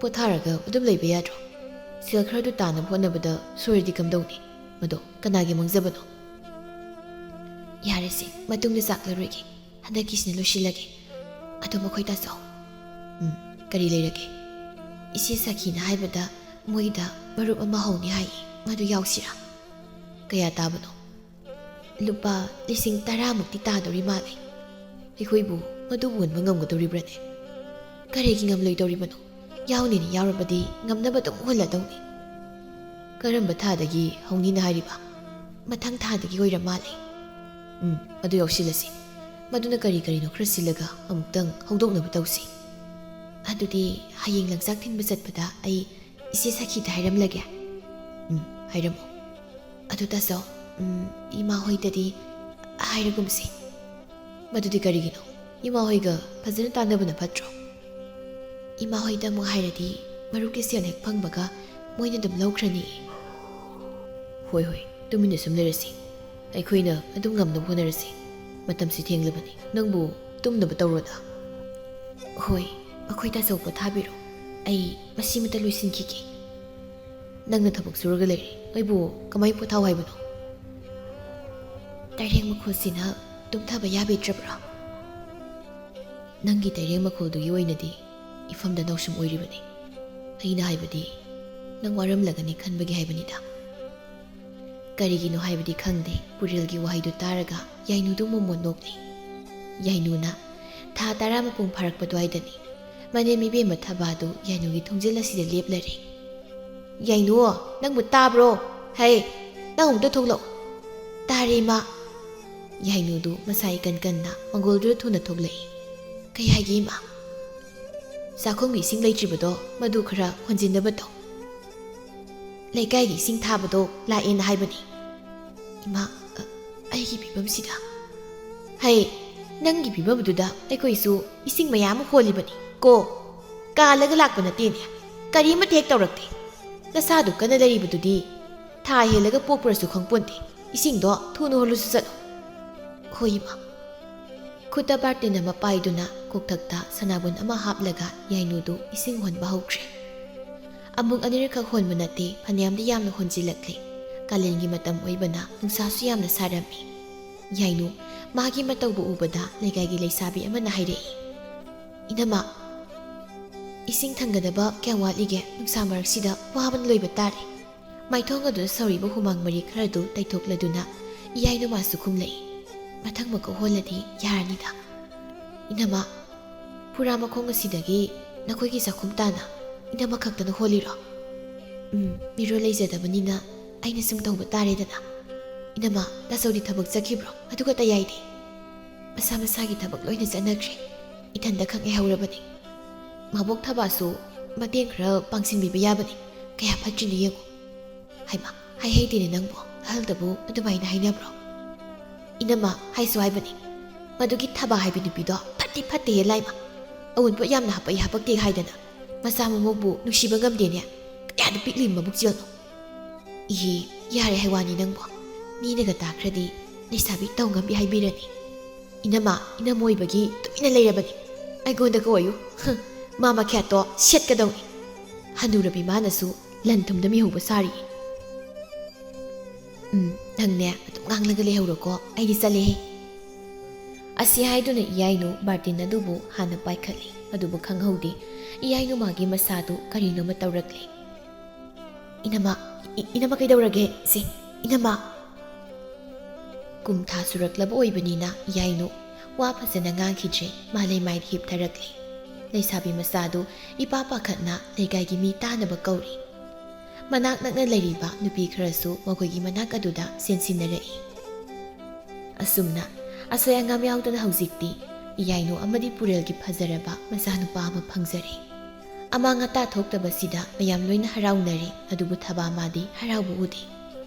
ꯄꯣꯊꯥꯔꯒ ꯑꯗꯨꯝ ꯂꯩꯕ ꯌꯥꯗ꯭ꯔꯣ? ꯁꯦꯜ ꯈꯔꯗꯨ ꯇꯥꯅꯕ ꯍꯣꯠꯅꯕꯗ ꯁꯣꯏꯔꯗꯤ ꯀꯝꯗꯧꯅꯤ? ꯃꯗꯣ ꯀꯅꯥꯒꯤ ꯃꯥꯡꯖꯕꯅꯣ? ꯌꯥꯔꯦꯁꯦ, ꯃꯇꯨꯡꯗ ꯆꯥꯛꯂꯔꯣꯏꯒꯦ꯫ ꯍꯟꯗꯛꯀꯤꯁꯤꯅ ꯂꯣꯏꯁꯤꯜꯂꯒꯦ꯫ ꯑꯗꯣ ꯃꯈꯣꯏ ꯇꯥꯆꯧ꯫ ꯎꯝ, ꯀꯔꯤ ꯂꯩꯔꯒꯦ? ꯏꯆꯦ ꯁꯈꯤꯅ ꯍꯥꯏꯕꯗ ꯃꯣꯏꯗ ꯃꯔꯨꯞ ꯑꯃ ꯍꯧꯅꯤ ꯍꯥꯏꯌꯦ, ꯃꯗꯨ ꯌꯥꯎꯁꯤꯔꯥ? ꯀꯌꯥ ꯇꯥꯕꯅꯣ? ꯂꯨꯄꯥ ꯂꯤꯁꯤꯡ ꯇꯔꯥꯃꯨꯛꯇꯤ ꯇꯥꯗꯧꯔꯤ ꯃꯥꯜꯂꯦ꯫ ꯑꯩꯈꯣꯏꯕꯨ ꯃꯗꯨ ꯍꯨꯟꯕ ꯉꯝꯒꯗꯧꯔꯤꯕ꯭ꯔꯅꯦ? ꯀꯔꯤꯒꯤ ꯉꯝꯂꯣꯏꯗꯧꯔꯤꯕꯅꯣ? ꯌꯥꯎꯅꯤꯅ ꯌꯥꯎꯔꯕꯗꯤ ꯉꯝꯅꯕ ꯑꯗꯨꯝ ꯍꯨꯜꯂꯗꯧꯅꯤ꯫ ꯀꯔꯝꯕ ꯊꯥꯗꯒꯤ ꯍꯧꯅꯤꯅ ꯍꯥꯏꯔꯤꯕ? ꯃꯊꯪ ꯊꯥꯗꯒꯤ ꯑꯣꯏꯔ ꯃꯥꯜꯂꯦ꯫ ꯎꯝ, ꯑꯗꯨ ꯌꯥꯎꯁꯤꯜꯂꯁꯤ꯫ ꯃꯗꯨꯅ ꯀꯔꯤ ꯀꯔꯤꯅꯣ ꯈꯔ ꯁꯤꯜꯂꯒ ꯑꯃꯨꯛꯇꯪ ꯍꯧꯗꯣꯛꯅꯕ ꯇꯧꯁꯤ꯫ ꯑꯗꯨꯗꯤ ꯍꯌꯦꯡ ꯂꯪꯆꯥꯛ ꯊꯤꯟꯕ ꯆꯠꯄꯗ ꯑꯩ ꯏꯆꯦ ꯁꯈꯤꯗ ꯍꯥꯏꯔꯝꯂꯒꯦ꯫ ꯎꯝ, ꯍꯥꯏꯔꯝꯃꯣ꯫ ꯑꯗꯨ ꯇꯥꯆꯧ, ꯎꯝ, ꯏꯃꯥ ꯍꯣꯏꯗꯗꯤ ꯍꯥꯏꯔꯒꯨꯝꯁꯤ꯫ ꯃꯗꯨꯗꯤ ꯀꯔꯤꯒꯤꯅꯣ? ꯏꯃꯥ ꯍꯣꯏꯒ ꯐꯖꯅ ꯇꯥꯟꯅꯕꯅ ꯐꯠꯇ꯭ꯔꯣ? ꯏꯃꯥ ꯍꯣꯏꯗ ꯑꯃꯨꯛ ꯍꯥꯏꯔꯗꯤ ꯃꯔꯨꯞꯀꯤ ꯁꯦꯜ ꯍꯦꯛ ꯐꯪꯕꯒ ꯃꯣꯏꯅ ꯑꯗꯨꯝ ꯂꯧꯈ꯭ꯔꯅꯤ꯫ ꯍꯣꯏ, ꯍꯣꯏ, ꯇꯨꯃꯤꯟꯅ ꯁꯨꯝ ꯂꯩꯔꯁꯤ꯫ ꯑꯩꯈꯣꯏꯅ ꯑꯗꯨꯝ ꯉꯝꯅꯕ ꯍꯣꯠꯅꯔꯁꯤ꯫ ꯃꯇꯝꯁꯤ ꯊꯦꯡꯂꯕꯅꯤ꯫ ꯅꯪꯕꯨ ꯇꯨꯝꯅꯕ ꯇꯧꯔꯣꯗ꯫ ꯍꯣꯏ, ꯑꯩꯈꯣꯏ ꯇꯥꯆꯧ ꯄꯣꯊꯥꯕꯤꯔꯣ꯫ ꯑꯩ ꯃꯁꯤꯃꯇ ꯂꯣꯏꯁꯤꯟꯈꯤꯒꯦ꯫ ꯅꯪꯅ ꯊꯕꯛ ꯁꯨꯔꯒ ꯂꯩꯔꯦ꯫ ꯑꯩꯕꯨ ꯀꯃꯥꯏ ꯄꯣꯊꯥꯎ ꯍꯥꯏꯕꯅꯣ? ꯇꯥꯏꯔꯦꯡ ꯃꯈꯣꯜꯁꯤꯅ ꯇꯨꯝꯊꯕ ꯌꯥꯕꯤꯗ꯭ꯔꯕ꯭ꯔꯥ? ꯅꯪꯒꯤ ꯇꯥꯏꯔꯦꯡ ꯃꯈꯣꯜꯗꯨꯒꯤ ꯑꯣꯏꯅꯗꯤ ꯏꯐꯝꯗ ꯅꯥꯎꯁꯨꯝ ꯑꯣꯏꯔꯤꯕꯅꯤ꯫ ꯑꯩꯅ ꯍꯥꯏꯕꯗꯤ, ꯅꯪ ꯋꯥꯔꯝꯂꯒꯅꯤ ꯈꯟꯕꯒꯤ ꯍꯥꯏꯕꯅꯤꯗ꯫ ꯀꯔꯤꯒꯤꯅꯣ ꯍꯥꯏꯕꯗꯤ ꯈꯪꯗꯦ, ꯄꯨꯔꯦꯜꯒꯤ ꯋꯥꯍꯩꯗꯨ ꯇꯥꯔꯒ ꯌꯥꯏꯅꯨꯗꯨ ꯃꯣꯃꯣꯟ ꯅꯣꯛꯂꯤ꯫ ꯌꯥꯏꯅꯨꯅ, "ꯊꯥ ꯇꯔꯥ ꯃꯄꯨꯡ ꯐꯥꯔꯛꯄ ꯑꯗꯨꯋꯥꯏꯗꯅꯤ꯫ ꯃꯅꯦꯝ ꯏꯕꯦꯝꯃ ꯊꯕꯥꯗꯨ ꯌꯥꯏꯅꯨꯒꯤ ꯊꯣꯡꯖꯤꯜ ꯑꯁꯤꯗ ꯂꯦꯞꯂꯔꯦ꯫ ꯌꯥꯏꯅꯨ, ꯅꯪꯕꯨ ꯇꯥꯕ꯭ꯔꯣ? ꯍꯩ, ꯅꯪ ꯑꯃꯨꯛꯇ ꯊꯣꯛꯂꯛꯑꯣ꯫" "ꯇꯥꯔꯦ, ꯏꯃꯥ꯫" ꯌꯥꯏꯅꯨꯗꯨ ꯃꯁꯥ ꯏꯀꯟ ꯀꯟꯅ ꯃꯪꯒꯣꯜꯗꯨꯗ ꯊꯨꯅ ꯊꯣꯛꯂꯛꯏ꯫ "ꯀꯩ ꯍꯥꯏꯒꯦ, ꯏꯃꯥ?" "ꯆꯥꯛꯈꯨꯝꯒꯤ ꯏꯁꯤꯡ ꯂꯩꯇ꯭ꯔꯤꯕꯗꯣ, ꯃꯗꯨ ꯈꯔ ꯍꯣꯟꯖꯤꯟꯅꯕ ꯇꯧ꯫ ꯂꯩꯀꯥꯏꯒꯤ ꯏꯁꯤꯡ ꯊꯥꯕꯗꯣ ꯂꯥꯛꯑꯦꯅ ꯍꯥꯏꯕꯅꯤ꯫" "ꯏꯃꯥ, ꯑ, ꯑꯩꯒꯤ ꯐꯤꯕꯝꯁꯤꯗ꯫" "ꯍꯩ, ꯅꯪꯒꯤ ꯐꯤꯕꯝꯗꯨꯗ ꯑꯩꯈꯣꯏꯁꯨ ꯏꯁꯤꯡ ꯃꯌꯥꯝ ꯑꯃ ꯍꯣꯜꯂꯤꯕꯅꯤ ꯀꯣ꯫ ꯀꯥꯜꯂꯒ ꯂꯥꯛꯄ ꯅꯠꯇꯦꯅꯦ꯫ ꯀꯔꯤꯃꯠꯇ ꯍꯦꯛ ꯇꯧꯔꯛꯇꯦ꯫ ꯅꯁꯥꯗꯨ ꯀꯟꯅ ꯂꯩꯔꯤꯕꯗꯨꯗꯤ ꯊꯥ ꯍꯦꯜꯂꯒ ꯄꯣꯛꯄ꯭ꯔꯁꯨ ꯈꯪꯄꯣꯟꯇꯦ꯫ "ꯏꯁꯤꯡꯗꯣ ꯊꯨꯅ ꯍꯣꯜꯂꯨꯁꯨ ꯆꯠꯂꯣ꯫" "ꯍꯣꯏ, ꯏꯃꯥ꯫" ꯈꯨꯠꯇ ꯕꯥꯔꯇꯤꯟ ꯑꯃ ꯄꯥꯏꯗꯨꯅ ꯀꯣꯛꯊꯛꯇ ꯁꯅꯥꯕꯨꯟ ꯑꯃ ꯍꯥꯞꯂꯒ ꯌꯥꯏꯅꯨꯗꯨ ꯏꯁꯤꯡ ꯍꯣꯟꯕ ꯍꯧꯈ꯭ꯔꯦ꯫ ꯑꯃꯨꯛ ꯑꯅꯤꯔꯛꯈꯛ ꯍꯣꯟꯕ ꯅꯠꯇꯦ, ꯐꯅꯌꯥꯝꯗꯤ ꯌꯥꯝꯅ ꯍꯣꯟꯖꯤꯜꯂꯛꯂꯦ꯫ ꯀꯥꯂꯦꯟꯒꯤ ꯃꯇꯝ ꯑꯣꯏꯕꯅ ꯅꯨꯡꯁꯥꯁꯨ ꯌꯥꯝꯅ ꯁꯥꯔꯝꯃꯤ꯫ ꯌꯥꯏꯅꯨ, ꯃꯥꯒꯤ ꯃꯇꯧꯕꯨ ꯎꯕꯗ ꯂꯩꯀꯥꯏꯒꯤ ꯂꯩꯁꯥꯕꯤ ꯑꯃꯅ ꯍꯥꯏꯔꯛꯏ, "ꯏꯅꯝꯃ, ꯏꯁꯤꯡ ꯊꯥꯡꯒꯗꯕ ꯀꯌꯥꯝ ꯋꯥꯠꯂꯤꯒꯦ? ꯅꯨꯡꯁꯥ ꯃꯔꯛꯁꯤꯗ ꯋꯥꯕꯅ ꯂꯣꯏꯕ ꯇꯥꯔꯦ꯫" ꯃꯥꯏꯊꯣꯡ ꯑꯗꯨꯗ ꯁꯧꯔꯤꯕ ꯍꯨꯃꯥꯡ ꯃꯔꯤ ꯈꯔꯗꯨ ꯇꯩꯊꯣꯛꯂꯗꯨꯅ ꯏꯌꯥꯏꯅꯨ ꯃꯥꯁꯨ ꯈꯨꯝꯂꯛꯏ, "ꯃꯊꯪ ꯃꯀꯣꯛ ꯍꯣꯜꯂꯗꯤ ꯌꯥꯔꯅꯤꯗ꯫" "ꯏꯅꯝꯃ, ꯐꯨꯔꯥ ꯃꯈꯣꯡ ꯑꯁꯤꯗꯒꯤ ꯅꯈꯣꯏꯒꯤ ꯆꯥꯛꯈꯨꯝ ꯇꯥꯅ ꯏꯅꯝꯃ ꯈꯛꯇꯅ ꯍꯣꯜꯂꯤꯔꯣ?" "ꯎꯝ, ꯃꯤꯔꯣꯜ ꯂꯩꯖꯗꯕꯅꯤꯅ ꯑꯩꯅ ꯁꯨꯝ ꯇꯧꯕ ꯇꯥꯔꯦꯗꯅ꯫" "ꯏꯅꯝꯃ, ꯇꯥꯆꯧꯗꯤ ꯊꯕꯛ ꯆꯠꯈꯤꯕ꯭ꯔꯣ? ꯑꯗꯨꯒ ꯇꯌꯥꯏꯗꯤ?" "ꯃꯁꯥ ꯃꯁꯥꯒꯤ ꯊꯕꯛ ꯂꯣꯏꯅ ꯆꯠꯅꯈ꯭ꯔꯦ꯫ ꯏꯊꯟꯗ ꯈꯛ ꯉꯥꯏꯍꯧꯔꯕꯅꯤ꯫ ꯃꯕꯣꯛ ꯊꯕꯥꯁꯨ ꯃꯇꯦꯡ ꯈꯔ ꯄꯥꯡꯁꯤꯟꯕꯤꯕ ꯌꯥꯕꯅꯤ꯫ ꯀꯌꯥ ꯐꯠꯇ꯭ꯔꯤꯅꯤ ꯌꯦꯡꯉꯨ꯫" "ꯍꯩꯃꯥ, ꯍꯥꯏꯍꯩꯗꯦꯅꯦ ꯅꯪꯕꯨ꯫ ꯑꯍꯜꯗꯕꯨ ꯑꯗꯨꯃꯥꯏꯅ ꯍꯥꯏꯅꯕ꯭ꯔꯣ?" "ꯏꯅꯝꯃ, ꯍꯥꯏꯁꯨ ꯍꯥꯏꯕꯅꯤ, ꯃꯗꯨꯒꯤ ꯊꯕꯥ ꯍꯥꯏꯕꯤ ꯅꯨꯄꯤꯗꯣ ꯐꯠꯇꯤ ꯐꯠꯇꯦꯍꯦ ꯂꯥꯏꯃ꯫ ꯑꯎꯟꯄꯣꯠ ꯌꯥꯝꯅ ꯍꯥꯄꯛꯏ ꯍꯥꯄꯛꯇꯦ ꯍꯥꯏꯗꯅ ꯃꯆꯥ ꯃꯃꯧꯕꯨ ꯅꯨꯡꯁꯤꯕ ꯉꯝꯗꯦꯅꯦ꯫ ꯀꯌꯥꯗ ꯄꯤꯛꯂꯤ ꯃꯕꯨꯛ ꯆꯦꯜꯅꯣ꯫" "ꯏꯍꯦ, ꯌꯥꯔꯦ ꯍꯥꯏꯋꯥꯅꯤ ꯅꯪꯕꯣ꯫ ꯃꯤꯅꯒ ꯇꯥꯈ꯭ꯔꯗꯤ ꯂꯩꯁꯥꯕꯤ ꯇꯧ ꯉꯝꯕꯤ ꯍꯥꯏꯕꯤꯔꯅꯤ꯫ ꯏꯅꯝꯃ, ꯏꯅꯝꯃ ꯑꯣꯏꯕꯒꯤ ꯇꯨꯃꯤꯟꯅ ꯂꯩꯔꯕꯅꯤ꯫ ꯑꯩꯉꯣꯟꯗ ꯀꯧ ꯑꯌꯨ꯫ ꯍ, ꯃꯥ ꯃꯈ꯭ꯌꯥꯠꯇꯣ ꯁꯦꯠꯀꯗꯧꯅꯤ꯫ ꯍꯅꯨꯔꯕꯤ ꯃꯥꯅꯁꯨ ꯂꯟ ꯊꯨꯝꯗ ꯃꯤꯍꯧꯕ ꯁꯥꯔꯤ꯫" "ꯎꯝ, ꯅꯪꯅꯦ ꯑꯗꯨꯝ ꯉꯥꯡꯂꯒ ꯂꯩꯍꯧꯔꯣꯀꯣ, ꯑꯩꯗꯤ ꯆꯠꯂꯦꯍꯦ꯫" ꯑꯁꯤ ꯍꯥꯏꯗꯨꯅ ꯏꯌꯥꯏꯅꯨ ꯕꯥꯔꯇꯤꯟ ꯑꯗꯨꯕꯨ ꯍꯥꯟꯅ ꯄꯥꯏꯈꯠꯂꯤ꯫ ꯑꯗꯨꯕꯨ ꯈꯪꯍꯧꯗꯦ, ꯏꯌꯥꯏꯅꯨ ꯃꯥꯒꯤ ꯃꯁꯥꯗꯨ ꯀꯔꯤꯅꯣꯃ ꯇꯧꯔꯛꯂꯦ꯫ "ꯏꯅꯝꯃ, ꯏ-, ꯏꯅꯝꯃ ꯀꯩꯗꯧꯔꯒꯦ? ꯁꯦ, ꯏꯅꯝꯃ!" ꯀꯨꯝꯊꯥ ꯁꯨꯔꯛꯂꯕ ꯑꯣꯏꯕꯅꯤꯅ ꯏꯌꯥꯏꯅꯨ ꯋꯥ ꯐꯖꯅ ꯉꯥꯡꯈꯤꯗ꯭ꯔꯦ, ꯃꯥ ꯂꯩꯃꯥꯏꯗ ꯍꯤꯞꯊꯔꯛꯂꯦ꯫ ꯂꯩꯁꯥꯕꯤ ꯃꯆꯥꯗꯨ ꯏꯄꯥ ꯄꯥꯈꯠꯅ ꯂꯩꯀꯥꯏꯒꯤ ꯃꯤ ꯇꯥꯅꯕ ꯀꯧꯔꯤ꯫ ꯃꯅꯥꯛ ꯅꯛꯅ ꯂꯩꯔꯤꯕ ꯅꯨꯄꯤ ꯈꯔꯁꯨ ꯃꯈꯣꯏꯒꯤ ꯃꯅꯥꯛ ꯑꯗꯨꯗ ꯆꯦꯟꯁꯤꯟꯅꯔꯛꯏ꯫ ꯑꯁꯨꯝꯅ ꯑꯁꯣꯏ ꯑꯉꯥꯝ ꯌꯥꯎꯗꯅ ꯍꯧꯖꯤꯛꯇꯤ ꯏꯌꯥꯏꯅꯨ ꯑꯃꯗꯤ ꯄꯨꯔꯦꯜꯒꯤ ꯐꯖꯔꯕ ꯃꯆꯥꯅꯨꯄꯥ ꯑꯃ ꯐꯪꯖꯔꯦ꯫ ꯑꯃꯥꯡ ꯑꯇꯥ ꯊꯣꯛꯇꯕꯁꯤꯗ ꯃꯌꯥꯝ ꯂꯣꯏꯅ ꯍꯔꯥꯎꯅꯔꯦ, ꯑꯗꯨꯕꯨ ꯊꯕꯥ ꯃꯥꯗꯤ ꯍꯔꯥꯎꯕ ꯎꯗꯦ꯫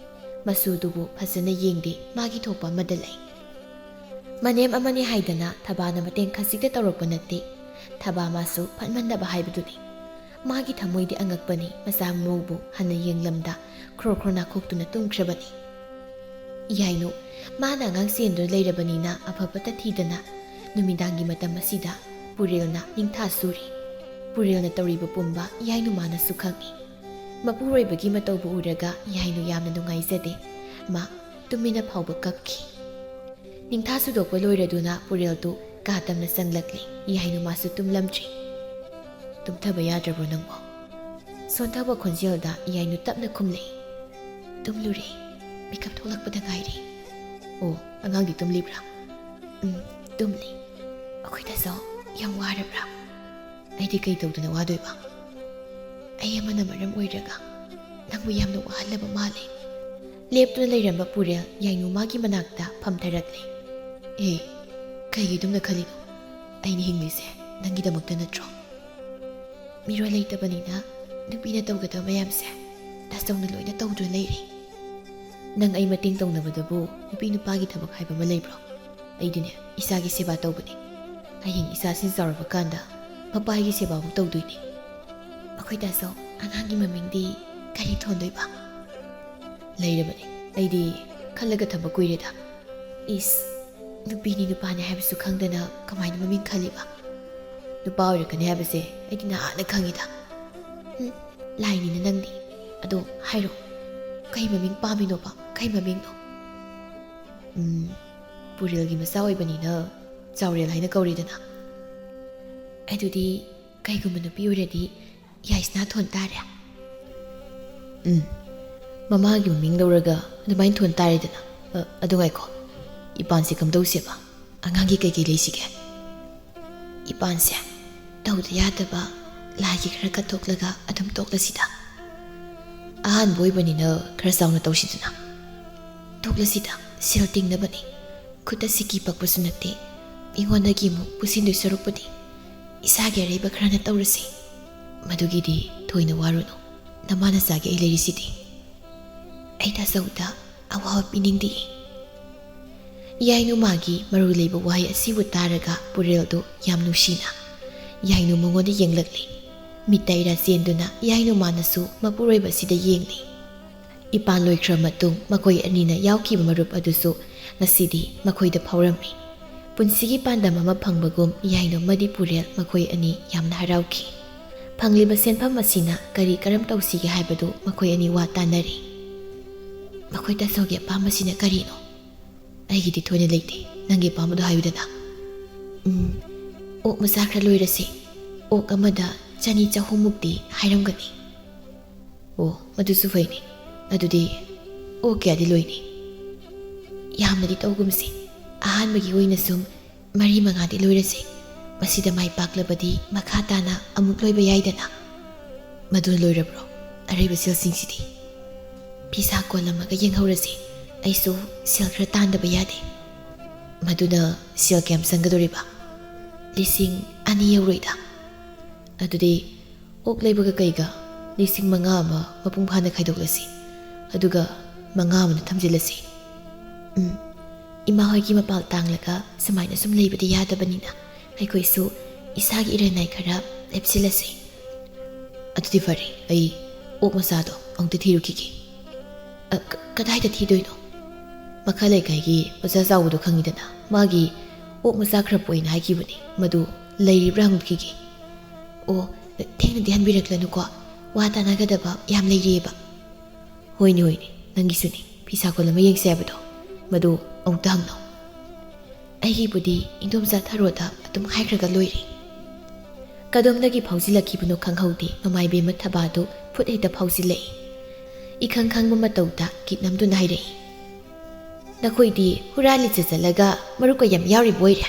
ꯃꯆꯨꯗꯨꯕꯨ ꯐꯖꯅ ꯌꯦꯡꯗꯦ, ꯃꯥꯒꯤ ꯊꯣꯛꯄ ꯑꯃꯗ ꯂꯩ꯫ ꯃꯅꯦꯝ ꯑꯃꯅꯤ ꯍꯥꯏꯗꯅ ꯊꯕꯥꯅ ꯃꯇꯦꯡ ꯈꯖꯤꯛꯇ ꯇꯧꯔꯛꯄ ꯅꯠꯇꯦ꯫ ꯊꯕꯥ ꯃꯥꯁꯨ ꯐꯠꯃꯟꯗꯕ ꯍꯥꯏꯕꯗꯨꯅꯤ꯫ ꯃꯥꯒꯤ ꯊꯃꯣꯏꯗꯤ ꯑꯉꯛꯄꯅꯤ, ꯃꯆꯥ ꯃꯎꯕꯨ ꯍꯟꯅ ꯌꯦꯡꯂꯝꯗ ꯈ꯭ꯔꯣ ꯈ꯭ꯔꯣ ꯅꯥꯈꯣꯛꯇꯨꯅ ꯇꯨꯝꯈ꯭ꯔꯕꯅꯤ꯫ ꯌꯥꯏꯅꯨ, ꯃꯥꯅ ꯑꯉꯥꯡ ꯆꯦꯟꯗꯨꯅ ꯂꯩꯔꯕꯅꯤꯅ ꯑꯐꯕꯇ ꯊꯤꯗꯅ ꯅꯨꯃꯤꯗꯥꯡꯒꯤ ꯃꯇꯝ ꯑꯁꯤꯗ ꯄꯨꯔꯦꯜꯅ ꯅꯤꯡꯊꯥ ꯁꯨꯔꯤ꯫ ꯄꯨꯔꯦꯜꯅ ꯇꯧꯔꯤꯕ ꯄꯨꯝꯕ ꯌꯥꯏꯅꯨ ꯃꯥꯅꯁꯨ ꯈꯪꯏ꯫ ꯃꯄꯨꯔꯣꯏꯕꯒꯤ ꯃꯇꯧꯕꯨ ꯎꯔꯒ ꯌꯥꯏꯅꯨ ꯌꯥꯝꯅ ꯅꯨꯡꯉꯥꯏꯖꯗꯦ꯫ ꯃꯥ ꯇꯨꯃꯤꯟꯅ ꯐꯥꯎꯕ ꯀꯞꯈꯤ꯫ ꯅꯤꯡꯊꯥ ꯁꯨꯗꯣꯛꯄ ꯂꯣꯏꯔꯗꯨꯅ ꯄꯨꯔꯦꯜꯗꯨ ꯀꯥ ꯇꯝꯅ ꯆꯪꯂꯛꯂꯤ꯫ ꯌꯥꯏꯅꯨ ꯃꯥꯁꯨ ꯇꯨꯝꯂꯝꯗ꯭ꯔꯤ꯫ "ꯇꯨꯝꯊꯕ ꯌꯥꯗ꯭ꯔꯕ꯭ꯔꯣ ꯅꯪꯕꯣ?" ꯁꯣꯟꯊꯕ ꯈꯣꯟꯖꯦꯜꯗ ꯌꯥꯏꯅꯨ ꯇꯞꯅ ꯈꯨꯝꯂꯛꯏ꯫ "ꯇꯨꯝꯂꯨꯔꯦ꯫ ꯃꯤꯀꯞ ꯊꯣꯛꯂꯛꯄꯗ ꯉꯥꯏꯔꯤ꯫" "ꯑꯣ, ꯑꯉꯥꯡꯗꯤ ꯇꯨꯝꯂꯤꯕ꯭ꯔꯥ?" "ꯎꯝ, ꯇꯨꯝꯂꯤ꯫ ꯑꯩꯈꯣꯏ ꯇꯥꯆꯧ ꯌꯥꯝ ꯋꯥꯔꯕ꯭ꯔꯥ?" "ꯑꯩꯗꯤ ꯀꯩ ꯇꯧꯗꯅ ꯋꯥꯗꯣꯏꯕ? ꯑꯩ ꯑꯃꯅ ꯃꯔꯝ ꯑꯣꯏꯔꯒ ꯅꯪꯕꯨ ꯌꯥꯝꯅ ꯋꯥꯍꯜꯂꯕ ꯃꯥꯜꯂꯦ꯫" ꯂꯦꯞꯇꯨꯅ ꯂꯩꯔꯝꯕ ꯄꯨꯔꯦꯜ ꯌꯥꯏꯅꯨ ꯃꯥꯒꯤ ꯃꯅꯥꯛꯇ ꯐꯝꯊꯔꯛꯂꯦ꯫ "ꯑꯦ, ꯀꯩꯒꯤ ꯑꯗꯨꯝꯅ ꯈꯜꯂꯤꯅꯣ? ꯑꯩꯅ ꯍꯤꯡꯂꯤꯁꯦ ꯅꯪꯒꯤꯗꯃꯛꯇ ꯅꯠꯇ꯭ꯔꯣ? ꯃꯤꯔꯣꯜ ꯂꯩꯇꯕꯅꯤꯅ ꯅꯨꯄꯤꯅ ꯇꯧꯒꯗꯕ ꯃꯌꯥꯝꯁꯦ ꯇꯥꯆꯧꯅ ꯂꯣꯏꯅ ꯇꯧꯗꯨꯅ ꯂꯩꯔꯦ꯫ ꯅꯪ ꯑꯩ ꯃꯇꯦꯡ ꯇꯧꯅꯕꯗꯕꯨ ꯅꯨꯄꯤ ꯅꯨꯄꯥꯒꯤ ꯊꯕꯛ ꯍꯥꯏꯕ ꯑꯃ ꯂꯩꯕ꯭ꯔꯣ? ꯑꯩꯗꯤꯅꯦ, ꯏꯆꯥꯒꯤ ꯁꯦꯕꯥ ꯇꯧꯕꯅꯦ꯫ ꯍꯌꯦꯡ ꯏꯆꯥꯁꯤꯡ ꯆꯥꯎꯔꯕ ꯀꯥꯟꯗ ꯃꯄꯥꯒꯤ ꯁꯦꯕꯥꯕꯨ ꯇꯧꯗꯣꯏꯅꯦ꯫" "ꯑꯩꯈꯣꯏ ꯇꯥꯆꯧ, ꯑꯉꯥꯡꯒꯤ ꯃꯃꯤꯡꯗꯤ ꯀꯔꯤ ꯊꯣꯟꯗꯣꯏꯕ?" "ꯂꯩꯔꯕꯅꯦ, ꯑꯩꯗꯤ ꯈꯜꯂꯒ ꯊꯝꯕ ꯀꯨꯏꯔꯦꯗ꯫" "ꯏꯁ, ꯅꯨꯄꯤꯅꯤ ꯅꯨꯄꯥꯅꯤ ꯍꯥꯏꯕꯁꯨ ꯈꯪꯗꯅ ꯀꯃꯥꯏꯅ ꯃꯃꯤꯡ ꯈꯜꯂꯤꯕ? ꯅꯨꯄꯥ ꯑꯣꯏꯔꯛꯀꯅꯤ ꯍꯥꯏꯕꯁꯦ ꯑꯩꯗꯤ ꯅꯍꯥꯟꯅ ꯈꯪꯉꯤꯗ꯫" "ꯍꯨꯝ, ꯂꯥꯏꯅꯤꯅ ꯅꯪꯗꯤ꯫ ꯑꯗꯣ ꯍꯥꯏꯔꯣ, ꯀꯩ ꯃꯃꯤꯡ ꯄꯥꯝꯃꯤꯅꯣꯕ? ꯀꯩ ꯃꯃꯤꯡꯅꯣ?" "ꯎꯝ, ꯄꯨꯔꯦꯜꯒꯤ ꯃꯆꯥ ꯑꯣꯏꯕꯅꯤꯅ ꯆꯥꯎꯔꯦꯜ ꯍꯥꯏꯅ ꯀꯧꯔꯦꯗꯅ꯫ ꯑꯗꯨꯗꯤ ꯀꯩꯒꯨꯝꯕ ꯅꯨꯄꯤ ꯑꯣꯏꯔꯗꯤ ꯌꯥꯏꯁꯅꯥ ꯊꯣꯟ ꯇꯥꯔꯦ꯫" "ꯎꯝ, ꯃꯃꯥꯒꯤ ꯃꯃꯤꯡ ꯂꯧꯔꯒ ꯑꯗꯨꯃꯥꯏꯅ ꯊꯣꯟ ꯇꯥꯔꯦꯗꯅ꯫ ꯑ, ꯑꯗꯨ ꯉꯥꯏꯈꯣ, ꯏꯄꯥꯟꯁꯦ ꯀꯝꯗꯧꯁꯦꯕ? ꯑꯉꯥꯡꯒꯤ ꯀꯩꯀꯩ ꯂꯩꯁꯤꯒꯦ?" "ꯏꯄꯥꯟꯁꯦ ꯇꯧꯗ ꯌꯥꯗꯕ ꯂꯥꯏꯒꯤ ꯈꯔ ꯀꯠꯊꯣꯛꯂꯒ ꯑꯗꯨꯝ ꯇꯣꯛꯂꯁꯤꯗ꯫ ꯑꯍꯥꯟꯕ ꯑꯣꯏꯕꯅꯤꯅ ꯈꯔ ꯆꯥꯎꯅ ꯇꯧꯁꯤꯗꯅ꯫" "ꯇꯣꯛꯂꯁꯤꯗ, ꯁꯦꯜ ꯇꯤꯡꯅꯕꯅꯤ꯫ ꯈꯨꯠꯇ ꯁꯤꯀꯤ ꯄꯛꯄꯁꯨ ꯅꯠꯇꯦ꯫ ꯃꯤꯉꯣꯟꯗꯒꯤ ꯑꯃꯨꯛ ꯄꯨꯁꯤꯟꯗꯣꯏ ꯁꯔꯨꯛꯄꯨꯗꯤ ꯏꯁꯥꯒꯤ ꯑꯔꯩꯕ ꯈꯔꯅ ꯇꯧꯔꯁꯤ꯫ ꯃꯗꯨꯒꯤꯗꯤ ꯊꯣꯏꯅ ꯋꯥꯔꯨꯅꯨ꯫ ꯅꯃꯥ ꯅꯆꯥꯒꯤ ꯑꯩ ꯂꯩꯔꯤꯁꯤꯗꯤ꯫ ꯑꯩ ꯇꯥꯆꯧꯗ ꯑꯋꯥꯕ ꯄꯤꯅꯤꯡꯗꯦ꯫" ꯌꯥꯏꯅꯨꯃꯥꯒꯤ ꯃꯔꯨ ꯂꯩꯕ ꯋꯥꯍꯩ ꯑꯁꯤꯕꯨ ꯇꯥꯔꯒ ꯄꯨꯔꯦꯜꯗꯨ ꯌꯥꯝ ꯅꯨꯡꯁꯤꯅ ꯌꯥꯏꯅꯨ ꯃꯉꯣꯟꯗ ꯌꯦꯡꯂꯛꯂꯤ꯫ ꯃꯤꯠꯇ ꯏꯔꯥ ꯆꯦꯟꯗꯨꯅ ꯌꯥꯏꯅꯨꯃꯥꯅꯁꯨ ꯃꯄꯨꯔꯣꯏꯕ ꯑꯁꯤꯗ ꯌꯦꯡꯂꯤ꯫ ꯏꯄꯥꯟ ꯂꯣꯏꯈ꯭ꯔ ꯃꯇꯨꯡ ꯃꯈꯣꯏ ꯑꯅꯤꯅ ꯌꯥꯎꯈꯤꯕ ꯃꯔꯨꯞ ꯑꯗꯨꯁꯨ ꯉꯁꯤꯗꯤ ꯃꯈꯣꯏꯗ ꯐꯥꯎꯔꯝꯃꯤ꯫ ꯄꯨꯟꯁꯤꯒꯤ ꯄꯥꯟꯗꯝ ꯑꯃ ꯐꯪꯕꯒꯨꯝ ꯌꯥꯏꯅꯣꯝꯃꯗꯤ ꯄꯨꯔꯦꯜ ꯃꯈꯣꯏ ꯑꯅꯤ ꯌꯥꯝꯅ ꯍꯔꯥꯎꯈꯤ꯫ ꯐꯪꯂꯤꯕ ꯁꯦꯟꯐꯝ ꯑꯁꯤꯅ ꯀꯔꯤ ꯀꯔꯝ ꯇꯧꯁꯤꯒꯦ ꯍꯥꯏꯕꯗꯨ ꯃꯈꯣꯏ ꯑꯅꯤ ꯋꯥ ꯇꯥꯅꯔꯤ꯫ "ꯃꯈꯣꯏ ꯇꯥꯆꯧꯒꯤ ꯑꯄꯥꯝꯕꯁꯤꯅ ꯀꯔꯤꯅꯣ? ꯑꯩꯒꯤꯗꯤ ꯊꯣꯏꯅ ꯂꯩꯇꯦ꯫ ꯅꯪꯒꯤ ꯑꯄꯥꯝꯕꯗꯣ ꯍꯥꯏꯌꯨꯗꯅ꯫" "ꯎꯝ, ꯑꯣꯛ ꯃꯆꯥ ꯈꯔ ꯂꯣꯏꯔꯁꯤ꯫ ꯑꯣꯛ ꯑꯃꯗ ꯆꯅꯤ ꯆꯍꯨꯝꯃꯨꯛꯇꯤ ꯍꯥꯏꯔꯝꯒꯅꯤ꯫" "ꯑꯣ, ꯃꯗꯨꯁꯨ ꯐꯩꯅꯦ꯫ ꯑꯗꯨꯗꯤ ꯑꯣꯛ ꯀꯌꯥꯗꯤ ꯂꯣꯏꯅꯤ?" "ꯌꯥꯝꯅꯗꯤ ꯇꯧꯒꯨꯝꯁꯤ꯫ ꯑꯍꯥꯟꯕꯒꯤ ꯑꯣꯏꯅ ꯁꯨꯝ ꯃꯔꯤ ꯃꯉꯥꯗꯤ ꯂꯣꯏꯔꯁꯤ꯫ ꯃꯁꯤꯗ ꯃꯥꯏ ꯄꯥꯛꯂꯕꯗꯤ ꯃꯈꯥ ꯇꯥꯅ ꯑꯃꯨꯛ ꯂꯣꯏꯕ ꯌꯥꯏꯗꯅ꯫" "ꯃꯗꯨꯅ ꯂꯣꯏꯔꯕ꯭ꯔꯣ? ꯑꯔꯩꯕ ꯁꯦꯜꯁꯤꯡꯁꯤꯗꯤ?" "ꯐꯤꯁꯥ ꯀꯣꯜꯂꯝꯃꯒ ꯌꯦꯡꯍꯧꯔꯁꯤ꯫ ꯑꯩꯁꯨ ꯁꯦꯜ ꯈꯔ ꯇꯥꯟꯗꯕ ꯌꯥꯗꯦ꯫" "ꯃꯗꯨꯅ ꯁꯦꯜ ꯀꯌꯥꯝ ꯆꯪꯒꯗꯧꯔꯤꯕ?" "ꯂꯤꯁꯤꯡ ꯑꯅꯤ ꯌꯧꯔꯣꯏꯗ꯫" "ꯑꯗꯨꯗꯤ ꯑꯣꯛ ꯂꯩꯕꯒ ꯀꯩꯒ ꯂꯤꯁꯤꯡ ꯃꯉꯥ ꯑꯃ ꯃꯄꯨꯡ ꯐꯥꯅ ꯈꯥꯏꯗꯣꯛꯂꯁꯤ꯫ ꯑꯗꯨꯒ ꯃꯉꯥ ꯑꯃꯅ ꯊꯝꯖꯤꯜꯂꯁꯤ꯫" "ꯎꯝ, ꯏꯃꯥ ꯍꯣꯏꯒꯤ ꯃꯄꯥꯜ ꯇꯥꯡꯂꯒ ꯁꯨꯃꯥꯏꯅ ꯁꯨꯝ ꯂꯩꯕꯗꯤ ꯌꯥꯗꯕꯅꯤꯅ ꯑꯩꯈꯣꯏꯁꯨ ꯏꯁꯥꯒꯤ ꯏꯔꯟꯅꯥꯏ ꯈꯔ ꯂꯦꯞꯁꯤꯜꯂꯁꯤ꯫" "ꯑꯗꯨꯗꯤ ꯐꯔꯦ, ꯑꯩ ꯑꯣꯛ ꯃꯆꯥꯗꯣ ꯑꯃꯨꯛꯇ ꯊꯤꯔꯨꯈꯤꯒꯦ꯫" "ꯑ, ꯀ-, ꯀꯗꯥꯏꯗ ꯊꯤꯗꯣꯏꯅꯣ?" "ꯃꯈꯥ ꯂꯩꯀꯥꯏꯒꯤ ꯑꯣꯖꯥ ꯆꯥꯎꯕꯗꯣ ꯈꯪꯉꯤꯗꯅ, ꯃꯥꯒꯤ ꯑꯣꯛ ꯃꯆꯥ ꯈꯔ ꯄꯣꯛꯏꯅ ꯍꯥꯏꯈꯤꯕꯅꯤ, ꯃꯗꯨ ꯂꯩꯔꯤꯕ꯭ꯔꯥ ꯍꯪꯕꯤꯈꯤꯒꯦ꯫" "ꯑꯣ, ꯊꯦꯡꯅꯗꯤ ꯍꯟꯕꯤꯔꯛꯂꯅꯨꯀꯣ, ꯋꯥ ꯇꯥꯟꯅꯒꯗꯕ ꯌꯥꯝ ꯂꯩꯔꯤꯑꯕ꯫" "ꯍꯣꯏꯅꯦ, ꯍꯣꯏꯅꯦ, ꯅꯪꯒꯤꯁꯨꯅꯦ ꯐꯤ ꯁꯥꯀꯣꯟ ꯑꯃ ꯌꯦꯡꯁꯦ ꯍꯥꯏꯕꯗꯣ, ꯃꯗꯨ ꯑꯃꯨꯛꯇ ꯍꯪꯅꯧ꯫" "ꯑꯩꯒꯤꯕꯨꯗꯤ ꯏꯟꯗꯣꯝꯆꯥ ꯊꯔꯣꯗ ꯑꯗꯨꯝ ꯍꯥꯏꯈ꯭ꯔꯒ ꯂꯣꯏꯔꯦ꯫" ꯀꯗꯣꯝꯗꯒꯤ ꯐꯥꯎꯖꯤꯜꯂꯛꯈꯤꯕꯅꯣ ꯈꯪꯍꯧꯗꯦ, ꯃꯃꯥꯏꯕꯦꯝꯃ ꯊꯕꯥꯗꯨ ꯐꯨꯠ ꯍꯦꯛꯇ ꯐꯥꯎꯖꯤꯜꯂꯛꯏ꯫ ꯏꯈꯪ ꯈꯪꯕ ꯃꯇꯧꯗ ꯀꯤꯠ ꯅꯝꯗꯨꯅ ꯍꯥꯏꯔꯛꯏ, "ꯅꯈꯣꯏꯗꯤ ꯍꯨꯔꯥꯜꯂꯤ ꯆꯠꯆꯜꯂꯒ ꯃꯔꯨꯞꯀ ꯌꯥꯝ ꯌꯥꯎꯔꯤꯕ ꯑꯣꯏꯔꯦ꯫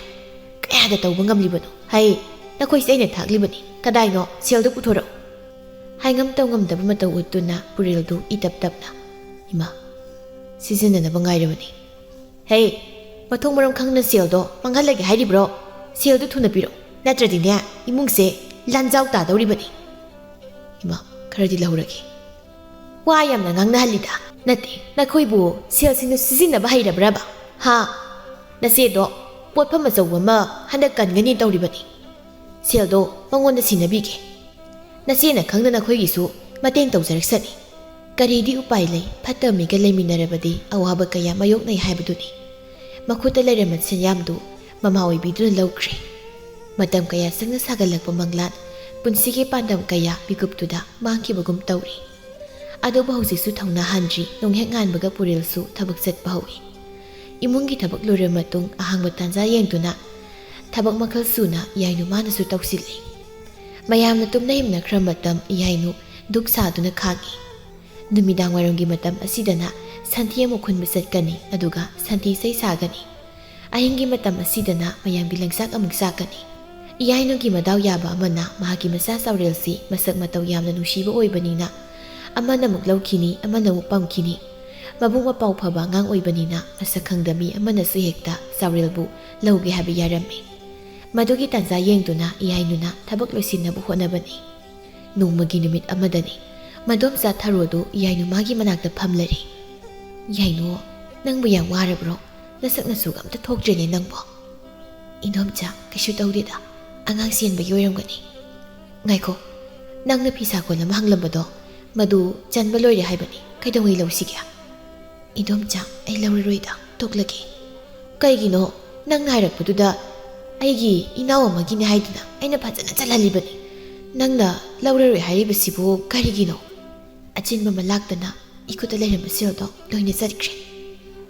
ꯀꯌꯥꯗ ꯇꯧꯕ ꯉꯝꯂꯤꯕꯅꯣ? ꯍꯩ, ꯅꯈꯣꯏꯁꯦ ꯑꯩꯅ ꯊꯥꯛꯂꯤꯕꯅꯤ꯫ ꯀꯗꯥꯏꯅꯣ? ꯁꯦꯜꯗꯨ ꯄꯨꯊꯣꯔꯛꯎ꯫" ꯍꯥꯏꯉꯝ ꯇꯧꯉꯝꯗꯕ ꯃꯇꯧ ꯎꯠꯇꯨꯅ ꯄꯨꯔꯦꯜꯗꯨ ꯏꯇꯞ ꯇꯞꯅ, "ꯏꯃꯥ, ꯁꯤꯖꯤꯟꯅꯅꯕ ꯉꯥꯏꯔꯕꯅꯤ꯫" "ꯍꯦ, ꯃꯊꯣꯡ ꯃꯔꯝ ꯈꯪꯗꯅ ꯁꯦꯜꯗꯣ ꯃꯥꯡꯍꯜꯂꯒꯦ ꯍꯥꯏꯔꯤꯕ꯭ꯔꯣ? ꯁꯦꯜꯗꯨ ꯊꯨꯅ ꯄꯤꯔꯛꯎ, ꯅꯠꯇ꯭ꯔꯗꯤꯅꯦ ꯏꯃꯨꯡꯁꯦ ꯂꯥꯟꯖꯥꯎ ꯇꯥꯗꯧꯔꯤꯕꯅꯤ꯫" "ꯏꯃꯥ, ꯈꯔꯗꯤ ꯂꯧꯔꯒꯦ꯫" "ꯋꯥ ꯌꯥꯝꯅ ꯉꯥꯡꯅꯍꯜꯂꯤꯗ꯫ ꯅꯠꯇꯦ, ꯅꯈꯣꯏꯕꯨ ꯁꯦꯜꯁꯤꯡꯗꯨ ꯁꯤꯖꯤꯟꯅꯕ ꯍꯩꯔꯕ꯭ꯔꯕ? ꯍꯥ? ꯅꯆꯦꯗꯣ ꯄꯣꯠꯐꯝ ꯑꯆꯧꯕ ꯑꯃ ꯍꯟꯗꯛ ꯀꯟꯒꯅꯤ ꯇꯧꯔꯤꯕꯅꯤ꯫ ꯁꯦꯜꯗꯣ ꯃꯉꯣꯟꯗ ꯁꯤꯟꯅꯕꯤꯒꯦ꯫ ꯅꯆꯦꯅ ꯈꯪꯗꯅ ꯑꯩꯈꯣꯏꯒꯤꯁꯨ ꯃꯇꯦꯡ ꯇꯧꯖꯔꯛꯁꯅꯤ꯫" ꯀꯔꯤꯗꯤ ꯎꯄꯥꯏ ꯂꯩ, ꯐꯠꯇꯕ ꯃꯤꯒ ꯂꯩꯃꯤꯟꯅꯔꯕꯗꯤ ꯑꯋꯥꯕ ꯀꯌꯥ ꯃꯥꯌꯣꯛꯅꯩ ꯍꯥꯏꯕꯗꯨꯅꯤ꯫ ꯃꯈꯨꯠꯇ ꯂꯩꯔꯝꯕ ꯁꯦꯟꯌꯥꯝꯗꯨ ꯃꯃꯥ ꯑꯣꯏꯕꯤꯗꯨꯅ ꯂꯧꯈ꯭ꯔꯦ꯫ ꯃꯇꯝ ꯀꯌꯥ ꯆꯪꯅ ꯁꯥꯒꯠꯂꯛꯄ ꯃꯪꯂꯥꯟ, ꯄꯨꯟꯁꯤꯒꯤ ꯄꯥꯟꯗꯝ ꯀꯌꯥ ꯃꯤꯀꯨꯞꯇꯨꯗ ꯃꯥꯡꯈꯤꯕꯒꯨꯝ ꯇꯧꯔꯤ꯫ ꯑꯗꯨꯕꯨ ꯍꯧꯖꯤꯛꯁꯨ ꯊꯧꯅꯥ ꯍꯟꯗ꯭ꯔꯤ, ꯅꯣꯡꯍꯦꯛ ꯉꯥꯟꯕꯒ ꯄꯨꯔꯦꯜꯁꯨ ꯊꯕꯛ ꯆꯠꯄ ꯍꯧꯏ꯫ ꯏꯃꯨꯡꯒꯤ ꯊꯕꯛ ꯂꯣꯏꯔꯕ ꯃꯇꯨꯡ ꯑꯍꯥꯡꯕ ꯇꯥꯟꯖꯥ ꯌꯦꯡꯗꯨꯅ ꯊꯕꯛ ꯃꯈꯜ ꯁꯨꯅ ꯏꯌꯥꯏꯅꯨ ꯃꯥꯅꯁꯨ ꯇꯧꯁꯤꯜꯂꯤ꯫ ꯃꯌꯥꯝꯅ ꯇꯨꯝꯅ ꯍꯤꯞꯅꯈ꯭ꯔ ꯃꯇꯝ ꯏꯌꯥꯏꯅꯨ ꯙꯨꯛ ꯁꯥꯗꯨꯅ ꯈꯥꯡꯏ꯫ ꯅꯨꯃꯤꯗꯥꯡ ꯋꯥꯏꯔꯝꯒꯤ ꯃꯇꯝ ꯑꯁꯤꯗꯅ ꯁꯟꯊꯤ ꯑꯃꯨꯛ ꯈꯨꯟꯕ ꯆꯠꯀꯅꯤ, ꯑꯗꯨꯒ ꯁꯟꯊꯤ ꯏꯁꯩ ꯁꯥꯒꯅꯤ꯫ ꯑꯍꯤꯡꯒꯤ ꯃꯇꯝ ꯑꯁꯤꯗꯅ ꯃꯌꯥꯝꯒꯤ ꯂꯪꯆꯥꯛ ꯑꯃꯨꯛ ꯆꯥꯛꯀꯅꯤ꯫ ꯏꯌꯥꯏꯅꯨꯒꯤ ꯃꯗꯥꯎ ꯌꯥꯕ ꯑꯃꯅ ꯃꯍꯥꯛꯀꯤ ꯃꯆꯥ ꯆꯥꯎꯔꯦꯜꯁꯤ ꯃꯁꯛ ꯃꯇꯧ ꯌꯥꯝꯅ ꯅꯨꯡꯁꯤꯕ ꯑꯣꯏꯕꯅꯤꯅ ꯑꯃꯅ ꯑꯃꯨꯛ ꯂꯧꯈꯤꯅꯤ, ꯑꯃꯅ ꯑꯃꯨꯛ ꯄꯝꯈꯤꯅꯤ꯫ ꯃꯕꯨꯛ ꯃꯄꯥꯎ ꯐꯕ ꯑꯉꯥꯡ ꯑꯣꯏꯕꯅꯤꯅ ꯃꯁꯛ ꯈꯪꯗ ꯃꯤ ꯑꯃꯅꯁꯨ ꯍꯦꯛꯇ ꯆꯥꯎꯔꯦꯜꯕꯨ ꯂꯧꯒꯦ ꯍꯥꯏꯕ ꯌꯥꯔꯝꯃꯤ꯫ ꯃꯗꯨꯒꯤ ꯇꯥꯟꯖꯥ ꯌꯦꯡꯗꯨꯅ ꯏꯌꯥꯏꯅꯨꯅ ꯊꯕꯛ ꯂꯣꯏꯁꯤꯟꯅꯕ ꯍꯣꯠꯅꯕꯅꯤ꯫ ꯅꯣꯡꯃꯒꯤ ꯅꯨꯃꯤꯠ ꯑꯃꯗꯅꯤ꯫ ꯃꯗꯣꯝꯆꯥ ꯊꯔꯣꯗꯨ ꯏꯌꯥꯏꯅꯨ ꯃꯥꯒꯤ ꯃꯅꯥꯛꯇ ꯐꯝꯂꯔꯦ꯫ "ꯏꯌꯥꯏꯅꯨ, ꯅꯪꯕꯨ ꯌꯥꯝ ꯋꯥꯔꯕ꯭ꯔꯣ? ꯅꯁꯛ ꯅꯁꯨꯒ ꯑꯝꯇ ꯊꯣꯛꯇ꯭ꯔꯦꯅꯦ ꯅꯪꯕꯣ?" "ꯏꯟꯗꯣꯝꯆꯥ, ꯀꯩꯁꯨ ꯇꯧꯗꯦꯗ꯫ ꯑꯉꯥꯡ ꯆꯦꯟꯕꯒꯤ ꯑꯣꯏꯔꯝꯒꯅꯤ꯫ ꯉꯥꯏꯈꯣ, ꯅꯪꯅ ꯐꯤꯁꯥ ꯀꯣꯟ ꯑꯃ ꯍꯪꯂꯝꯕꯗꯣ, ꯃꯗꯨ ꯆꯟꯕ ꯂꯣꯏꯔꯦ ꯍꯥꯏꯕꯅꯤ꯫ ꯀꯩꯗꯧꯉꯩ ꯂꯧꯁꯤꯒꯦ?" "ꯏꯟꯗꯣꯝꯆꯥ, ꯑꯩ ꯂꯧꯔꯔꯣꯏꯗ, ꯇꯣꯛꯂꯒꯦ꯫" "ꯀꯩꯒꯤꯅꯣ? ꯅꯪꯅ ꯍꯥꯏꯔꯛꯄꯗꯨꯗ ꯑꯩꯒꯤ ꯏꯅꯥꯎ ꯑꯃꯒꯤꯅꯦ ꯍꯥꯏꯗꯨꯅ ꯑꯩꯅ ꯐꯖꯅ ꯆꯜꯍꯜꯂꯤꯕꯅꯤ꯫ ꯅꯪꯅ ꯂꯧꯔꯔꯣꯏ ꯍꯥꯏꯔꯤꯕꯁꯤꯕꯨ ꯀꯔꯤꯒꯤꯅꯣ?" ꯑꯆꯤꯟꯕ ꯑꯃ ꯂꯥꯛꯇꯅ ꯏꯈꯨꯠꯇ ꯂꯩꯔꯝꯕ ꯁꯦꯜꯗꯣ ꯂꯣꯏꯅ ꯆꯠꯈ꯭ꯔꯦ꯫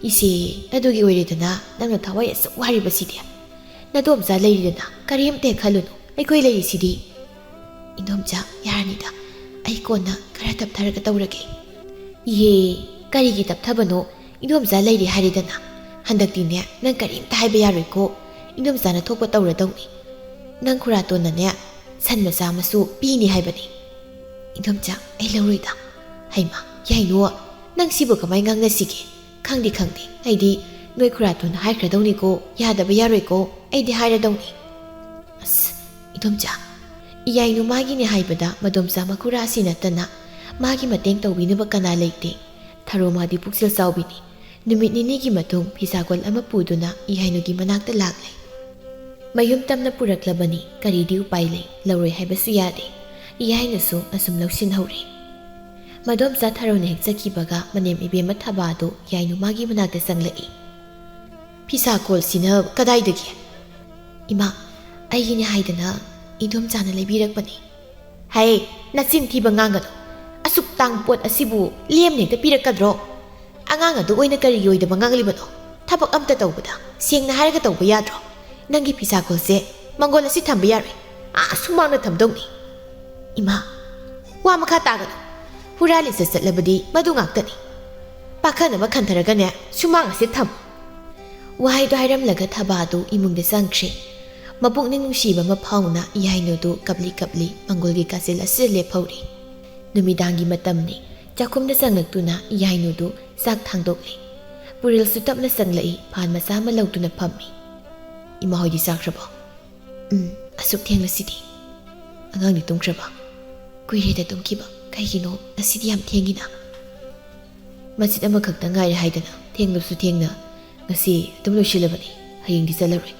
"ꯏꯆꯦ, ꯑꯗꯨꯒꯤ ꯑꯣꯏꯔꯦꯗꯅ ꯅꯪꯅ ꯊꯋꯥꯏ ꯑꯁꯨꯛ ꯋꯥꯔꯤꯕꯁꯤꯗꯤ꯫ ꯅꯗꯣꯝꯆꯥ ꯂꯩꯔꯤꯗꯅ, ꯀꯔꯤꯝꯇ ꯍꯦꯛ ꯈꯜꯂꯨꯅꯨ, ꯑꯩꯈꯣꯏ ꯂꯩꯔꯤꯁꯤꯗꯤ꯫" "ꯏꯟꯗꯣꯝꯆꯥ, ꯌꯥꯔꯅꯤꯗ, ꯑꯩ ꯀꯣꯟꯅ ꯈꯔ ꯇꯞꯊꯔꯒ ꯇꯧꯔꯒꯦ꯫" "ꯏꯍꯦ, ꯀꯔꯤꯒꯤ ꯇꯞꯊꯕꯅꯣ? ꯏꯟꯗꯣꯝꯆꯥ ꯂꯩꯔꯤ ꯍꯥꯏꯔꯦꯗꯅ꯫ ꯍꯟꯗꯛꯇꯤꯅꯦ, ꯅꯪ ꯀꯔꯤꯝꯇ ꯍꯥꯏꯕ ꯌꯥꯔꯣꯏꯀꯣ꯫ ꯏꯟꯗꯣꯝꯆꯥꯅ ꯊꯣꯛꯄ ꯇꯧꯔꯗꯧꯅꯤ꯫ ꯅꯪ ꯈꯨꯔꯥꯇꯣꯟꯅꯅꯦ, ꯁꯟ ꯃꯆꯥ ꯑꯃꯁꯨ ꯄꯤꯅꯤ ꯍꯥꯏꯕꯅꯤ꯫" "ꯏꯟꯗꯣꯝꯆꯥ, ꯑꯩ ꯂꯧꯔꯣꯏꯗ꯫" "ꯍꯩꯃꯥ, ꯌꯥꯏꯅꯨ, ꯅꯪ ꯁꯤꯕꯨ ꯀꯃꯥꯏ ꯉꯥꯡꯅꯁꯤꯒꯦ? ꯈꯪꯗꯦ, ꯈꯪꯗꯦ, ꯑꯩꯗꯤ ꯅꯣꯏ ꯈꯨꯔꯥꯇꯣꯟꯅ ꯍꯥꯏꯈ꯭ꯔꯗꯧꯅꯤꯀꯣ, ꯌꯥꯗꯕ ꯌꯥꯔꯣꯏꯀꯣ, ꯑꯩꯗꯤ ꯍꯥꯏꯔꯗꯧꯅꯤ꯫" "ꯑꯁ, ꯏꯗꯣꯝꯆꯥ, ꯏꯌꯥꯏꯅꯨ ꯃꯥꯒꯤꯅꯦ ꯍꯥꯏꯕꯗ ꯃꯗꯣꯝꯆꯥ ꯃꯈꯨꯔꯥ ꯑꯁꯤ ꯅꯠꯇꯅ ꯃꯥꯒꯤ ꯃꯇꯦꯡ ꯇꯧꯕꯤꯅꯕ ꯀꯅꯥ ꯂꯩꯇꯦ꯫ ꯊꯔꯣ ꯃꯥꯗꯤ ꯄꯨꯛꯆꯦꯜ ꯆꯥꯎꯕꯤꯅꯤ꯫" ꯅꯨꯃꯤꯠ ꯅꯤꯅꯤꯒꯤ ꯃꯇꯨꯡ ꯐꯤꯁꯥꯒꯣꯜ ꯑꯃ ꯄꯨꯗꯨꯅ ꯏꯌꯥꯏꯅꯨꯒꯤ ꯃꯅꯥꯛꯇ ꯂꯥꯛꯂꯦ꯫ ꯃꯌꯨꯝ ꯇꯝꯅ ꯄꯨꯔꯛꯂꯕꯅꯤ, ꯀꯔꯤꯗꯤ ꯎꯄꯥꯏ ꯂꯩ, ꯂꯧꯔꯣꯏ ꯍꯥꯏꯕꯁꯨ ꯌꯥꯗꯦ꯫ ꯏꯌꯥꯏꯅꯨꯁꯨ ꯑꯁꯨꯝ ꯂꯧꯁꯤꯟꯍꯧꯔꯦ꯫ ꯃꯗꯣꯝꯆꯥ ꯊꯔꯣꯅ ꯍꯦꯛ ꯆꯠꯈꯤꯕꯒ ꯃꯅꯦꯝ ꯏꯕꯦꯝꯃ ꯊꯕꯥꯗꯨ ꯌꯥꯏꯅꯨ ꯃꯥꯒꯤ ꯃꯅꯥꯛꯇ ꯆꯪꯂꯛꯏ꯫ "ꯐꯤꯁꯥ ꯀꯣꯜꯁꯤꯅ ꯀꯗꯥꯏꯗꯒꯤ?" "ꯏꯃꯥ, ꯑꯩꯒꯤꯅꯦ ꯍꯥꯏꯗꯅ ꯏꯗꯣꯝꯆꯥꯅ ꯂꯩꯕꯤꯔꯛꯄꯅꯤ"꯫ "ꯍꯩ, ꯅꯆꯤꯟ ꯊꯤꯕ ꯉꯥꯡꯒꯅꯨ꯫ ꯑꯁꯨꯛ ꯇꯥꯡꯕ ꯄꯣꯠ ꯑꯁꯤꯕꯨ ꯂꯦꯝꯅ ꯍꯦꯛꯇ ꯄꯤꯔꯛꯀꯗ꯭ꯔꯣ? ꯑꯉꯥꯡ ꯑꯗꯨ ꯑꯣꯏꯅ ꯀꯔꯤꯒꯤ ꯑꯣꯏꯗꯕ ꯉꯥꯡꯂꯤꯕꯅꯣ? ꯊꯕꯛ ꯑꯝꯇ ꯇꯧꯕꯗ ꯁꯦꯡꯅ ꯍꯥꯏꯔꯒ ꯇꯧꯕ ꯌꯥꯗ꯭ꯔꯣ? ꯅꯪꯒꯤ ꯐꯤꯁꯥ ꯀꯣꯜꯁꯦ ꯃꯪꯒꯣꯜ ꯑꯁꯤ ꯊꯝꯕ ꯌꯥꯔꯣꯏ, ꯑꯥ ꯁꯨꯃꯥꯡꯗ ꯊꯝꯗꯧꯅꯤ"꯫ "ꯏꯃꯥ, ꯋꯥ ꯃꯈꯥ ꯇꯥꯒꯅꯨ꯫ ꯍꯨꯔꯥꯜꯂꯦ ꯆꯠ ꯆꯠꯂꯕꯗꯤ ꯃꯗꯨ ꯉꯥꯛꯇꯅꯤ꯫ ꯄꯥꯈꯟ ꯑꯃ ꯈꯟꯊꯔꯒꯅꯦ ꯁꯨꯃꯥꯡ ꯑꯁꯤ ꯊꯝꯃꯨ"꯫ ꯋꯥꯍꯩꯗꯣ ꯍꯥꯏꯔꯝꯂꯒ ꯊꯕꯥꯗꯨ ꯏꯃꯨꯡꯗ ꯆꯪꯈ꯭ꯔꯦ꯫ ꯃꯄꯨꯛꯅꯤꯡ ꯅꯨꯡꯁꯤꯕ ꯑꯃ ꯐꯥꯎꯅ ꯌꯥꯏꯅꯨꯗꯨ ꯀꯞꯂꯤ ꯀꯞꯂꯤ ꯃꯪꯒꯣꯜꯒꯤ ꯀꯥꯆꯤꯜ ꯑꯁꯤꯗ ꯂꯦꯞꯍꯧꯔꯤ꯫ ꯅꯨꯃꯤꯗꯥꯡꯒꯤ ꯃꯇꯝꯅꯤ꯫ ꯆꯥꯛꯈꯨꯝꯗ ꯆꯪꯂꯛꯇꯨꯅ ꯌꯥꯏꯅꯨꯗꯨ ꯆꯥꯛ ꯊꯥꯡꯗꯣꯛꯂꯤ꯫ ꯄꯨꯔꯦꯜꯁꯨ ꯇꯞꯅ ꯆꯪꯂꯛꯏ, ꯐꯥꯟ ꯃꯆꯥ ꯑꯃ ꯂꯧꯗꯨꯅ ꯐꯝꯃꯤ꯫ "ꯏꯃꯥ ꯍꯣꯏꯗꯤ ꯆꯥꯈ꯭ꯔꯕꯣ?" "ꯎꯝ, ꯑꯁꯨꯛ ꯊꯦꯡꯂꯁꯤꯗꯤ꯫ ꯑꯉꯥꯡꯗꯤ ꯇꯨꯝꯈ꯭ꯔꯕ?" "ꯀꯨꯏꯔꯦꯗ ꯇꯨꯝꯈꯤꯕ꯫ ꯀꯩꯒꯤꯅꯣ ꯉꯁꯤꯗꯤ ꯌꯥꯝ ꯊꯦꯡꯉꯤꯅ?" "ꯃꯆꯤꯠ ꯑꯃꯈꯛꯇ ꯉꯥꯏꯔꯦ ꯍꯥꯏꯗꯅ ꯊꯦꯡꯂꯕꯁꯨ ꯊꯦꯡꯅ ꯉꯁꯤ ꯑꯗꯨꯝ ꯂꯣꯏꯁꯤꯜꯂꯕꯅꯤ꯫ ꯍꯌꯦꯡꯗꯤ ꯆꯠꯂꯔꯣꯏ꯫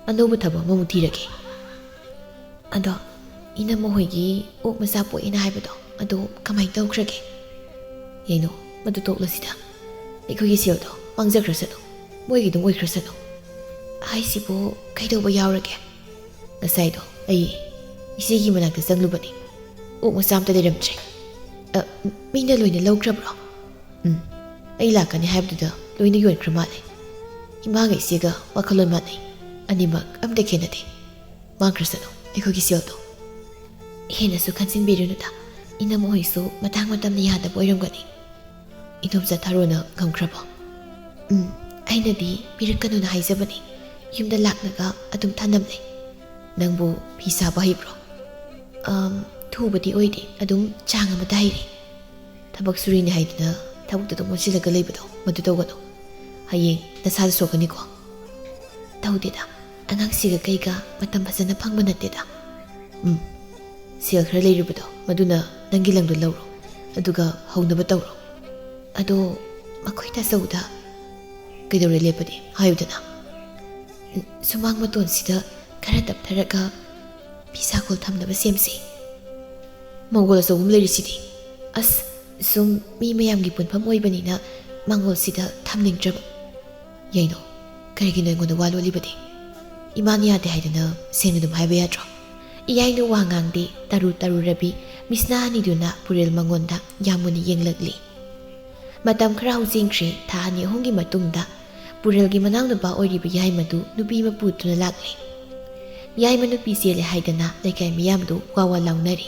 ꯑꯅꯧꯕ ꯊꯕꯛ ꯑꯃꯃꯨꯛ ꯊꯤꯔꯒꯦ"꯫ "ꯑꯗꯣ ꯏꯅꯝꯃ ꯍꯣꯏꯒꯤ ꯑꯣꯛ ꯃꯆꯥ ꯄꯣꯛꯑꯦꯅ ꯍꯥꯏꯕꯗꯣ, ꯑꯗꯨ ꯀꯃꯥꯏꯅ ꯇꯧꯈ꯭ꯔꯒꯦ?" "ꯌꯥꯏꯅꯨ, ꯃꯗꯨ ꯇꯣꯛꯂꯁꯤꯗ꯫ ꯑꯩꯈꯣꯏꯒꯤ ꯁꯦꯜꯗꯣ ꯃꯥꯡꯖꯈ꯭ꯔꯁꯅꯨ, ꯃꯣꯏꯒꯤ ꯑꯗꯨꯝ ꯑꯣꯏꯈ꯭ꯔꯁꯅꯨ"꯫ "ꯍꯥꯏꯁꯤꯕꯨ ꯀꯩꯗꯧꯕ ꯌꯥꯎꯔꯒꯦ?" "ꯉꯁꯥꯏꯗꯣ ꯑꯩ ꯏꯆꯦꯒꯤ ꯃꯅꯥꯛꯇ ꯆꯪꯂꯨꯕꯅꯤ꯫ ꯑꯣꯛ ꯃꯆꯥ ꯑꯝꯇ ꯂꯩꯔꯝꯗ꯭ꯔꯦ꯫ ꯑ, ꯃꯤꯅ ꯂꯣꯏꯅ ꯂꯧꯈ꯭ꯔꯕ꯭ꯔꯣ?" "ꯎꯝ, ꯑꯩ ꯂꯥꯛꯀꯅꯤ ꯍꯥꯏꯕꯗꯨꯗ ꯂꯣꯏꯅ ꯌꯣꯟꯈ꯭ꯔ ꯃꯥꯜꯂꯦ꯫ ꯏꯃꯥꯒ ꯏꯆꯦꯒ ꯋꯥꯈꯜꯂꯣꯟ ꯃꯥꯟꯅꯩ꯫ ꯑꯅꯤꯃꯛ ꯑꯝꯇ ꯈꯦꯠꯅꯗꯦ꯫ ꯃꯥꯡꯈ꯭ꯔꯁꯅꯨ ꯑꯩꯈꯣꯏꯒꯤ ꯁꯦꯜꯗꯣ"꯫ "ꯍꯦꯟꯅꯁꯨ ꯈꯟꯖꯤꯟꯕꯤꯔꯨꯅꯨꯗ꯫ ꯏꯅꯝꯃ ꯍꯣꯏꯁꯨ ꯃꯇꯥꯡ ꯃꯇꯝꯅ ꯌꯥꯗꯕ ꯑꯣꯏꯔꯝꯒꯅꯤ"꯫ "ꯏꯗꯣꯝꯆꯥ ꯊꯥꯔꯣꯅ ꯉꯝꯈ꯭ꯔꯕꯣ?" "ꯎꯝ, ꯑꯩꯅꯗꯤ ꯄꯤꯔꯛꯀꯅꯨꯅ ꯍꯥꯏꯖꯕꯅꯤ꯫ ꯌꯨꯝꯗ ꯂꯥꯛꯂꯒ ꯑꯗꯨꯝ ꯊꯅꯝꯂꯦ"꯫ "ꯅꯪꯕꯨ ꯐꯤ ꯁꯥꯕ ꯍꯩꯕ꯭ꯔꯣ?" "ꯑꯝ, ꯊꯨꯕꯗꯤ ꯑꯣꯏꯗꯦ, ꯑꯗꯨꯝ ꯆꯥꯡ ꯑꯃꯗ ꯍꯩꯔꯦ"꯫ "ꯊꯕꯛ ꯁꯨꯔꯤꯅꯤ ꯍꯥꯏꯗꯨꯅ ꯊꯕꯛꯇ ꯑꯗꯨꯝ ꯑꯣꯟꯁꯤꯜꯂꯒ ꯂꯩꯕꯗꯣ, ꯃꯗꯨ ꯇꯧꯒꯅꯨ꯫ ꯍꯌꯦꯡ ꯅꯁꯥꯗ ꯁꯣꯛꯀꯅꯤꯀꯣ"꯫ "ꯇꯧꯗꯦꯗ, ꯑꯉꯥꯡꯁꯤꯒ ꯀꯩꯒ ꯃꯇꯝ ꯐꯖꯅ ꯐꯪꯕ ꯅꯠꯇꯦꯗ"꯫ "ꯎꯝ, ꯁꯦꯜ ꯈꯔ ꯂꯩꯔꯨꯕꯗꯣ, ꯃꯗꯨꯅ ꯅꯪꯒꯤ ꯂꯪꯗꯣ ꯂꯧꯔꯣ, ꯑꯗꯨꯒ ꯍꯧꯅꯕ ꯇꯧꯔꯣ꯫ ꯑꯗꯣ ꯃꯈꯣꯏ ꯇꯥꯆꯧꯗ"꯫ "ꯀꯩꯗꯧꯔꯦ ꯂꯦꯞꯄꯗꯤ? ꯍꯥꯏꯌꯨꯗꯅ"꯫ "ꯁꯨꯃꯥꯡ ꯃꯇꯣꯟꯁꯤꯗ ꯈꯔ ꯇꯞꯊꯔꯒ ꯐꯤꯁꯥꯀꯣꯜ ꯊꯝꯅꯕ ꯁꯦꯝꯁꯤ"꯫ "ꯃꯪꯒꯣꯜ ꯑꯆꯧꯕ ꯑꯃ ꯂꯩꯔꯤꯁꯤꯗꯤ"꯫ "ꯑꯁ, ꯁꯨꯝ ꯃꯤ ꯃꯌꯥꯝꯒꯤ ꯄꯨꯟꯐꯝ ꯑꯣꯏꯕꯅꯤꯅ ꯃꯉꯣꯜꯁꯤꯗ ꯊꯝꯅꯤꯡꯗ꯭ꯔꯕ꯫ ꯌꯥꯏꯅꯣ, ꯀꯔꯤꯒꯤꯅꯣ ꯑꯩꯉꯣꯟꯗ ꯋꯥ ꯂꯣꯠꯂꯤꯕꯗꯤ? ꯏꯃꯥꯅ ꯌꯥꯗꯦ ꯍꯥꯏꯗꯅ ꯁꯦꯡꯅ ꯑꯗꯨꯝ ꯍꯥꯏꯕ ꯌꯥꯗ꯭ꯔꯣ? ꯏꯌꯥꯏꯅ ꯋꯥ ꯉꯥꯡꯗꯦ, ꯇꯔꯨ ꯇꯔꯨ ꯔꯕꯤ ꯃꯤꯁꯅꯥ ꯑꯅꯤꯗꯨꯅ ꯄꯨꯔꯦꯜ ꯃꯉꯣꯟꯗ ꯌꯥꯝ ꯃꯨꯟꯅ ꯌꯦꯡꯂꯛꯂꯤ꯫ ꯃꯇꯝ ꯈꯔ ꯍꯧꯖꯤꯟꯈ꯭ꯔꯦ꯫ ꯊꯥ ꯑꯅꯤ ꯑꯍꯨꯝꯒꯤ ꯃꯇꯨꯡꯗ ꯄꯨꯔꯦꯜꯒꯤ ꯃꯅꯥꯎꯅꯨꯄꯥ ꯑꯣꯏꯔꯤꯕ ꯌꯥꯏꯃꯗꯨ ꯅꯨꯄꯤ ꯑꯃ ꯄꯨꯗꯨꯅ ꯂꯥꯛꯂꯦ꯫ ꯌꯥꯏꯃ ꯅꯨꯄꯤ ꯆꯦꯜꯂꯦ ꯍꯥꯏꯗꯅ ꯂꯩꯀꯥꯏ ꯃꯤꯌꯥꯝꯗꯨ ꯋꯥ ꯋꯥ ꯂꯥꯎꯅꯔꯤ꯫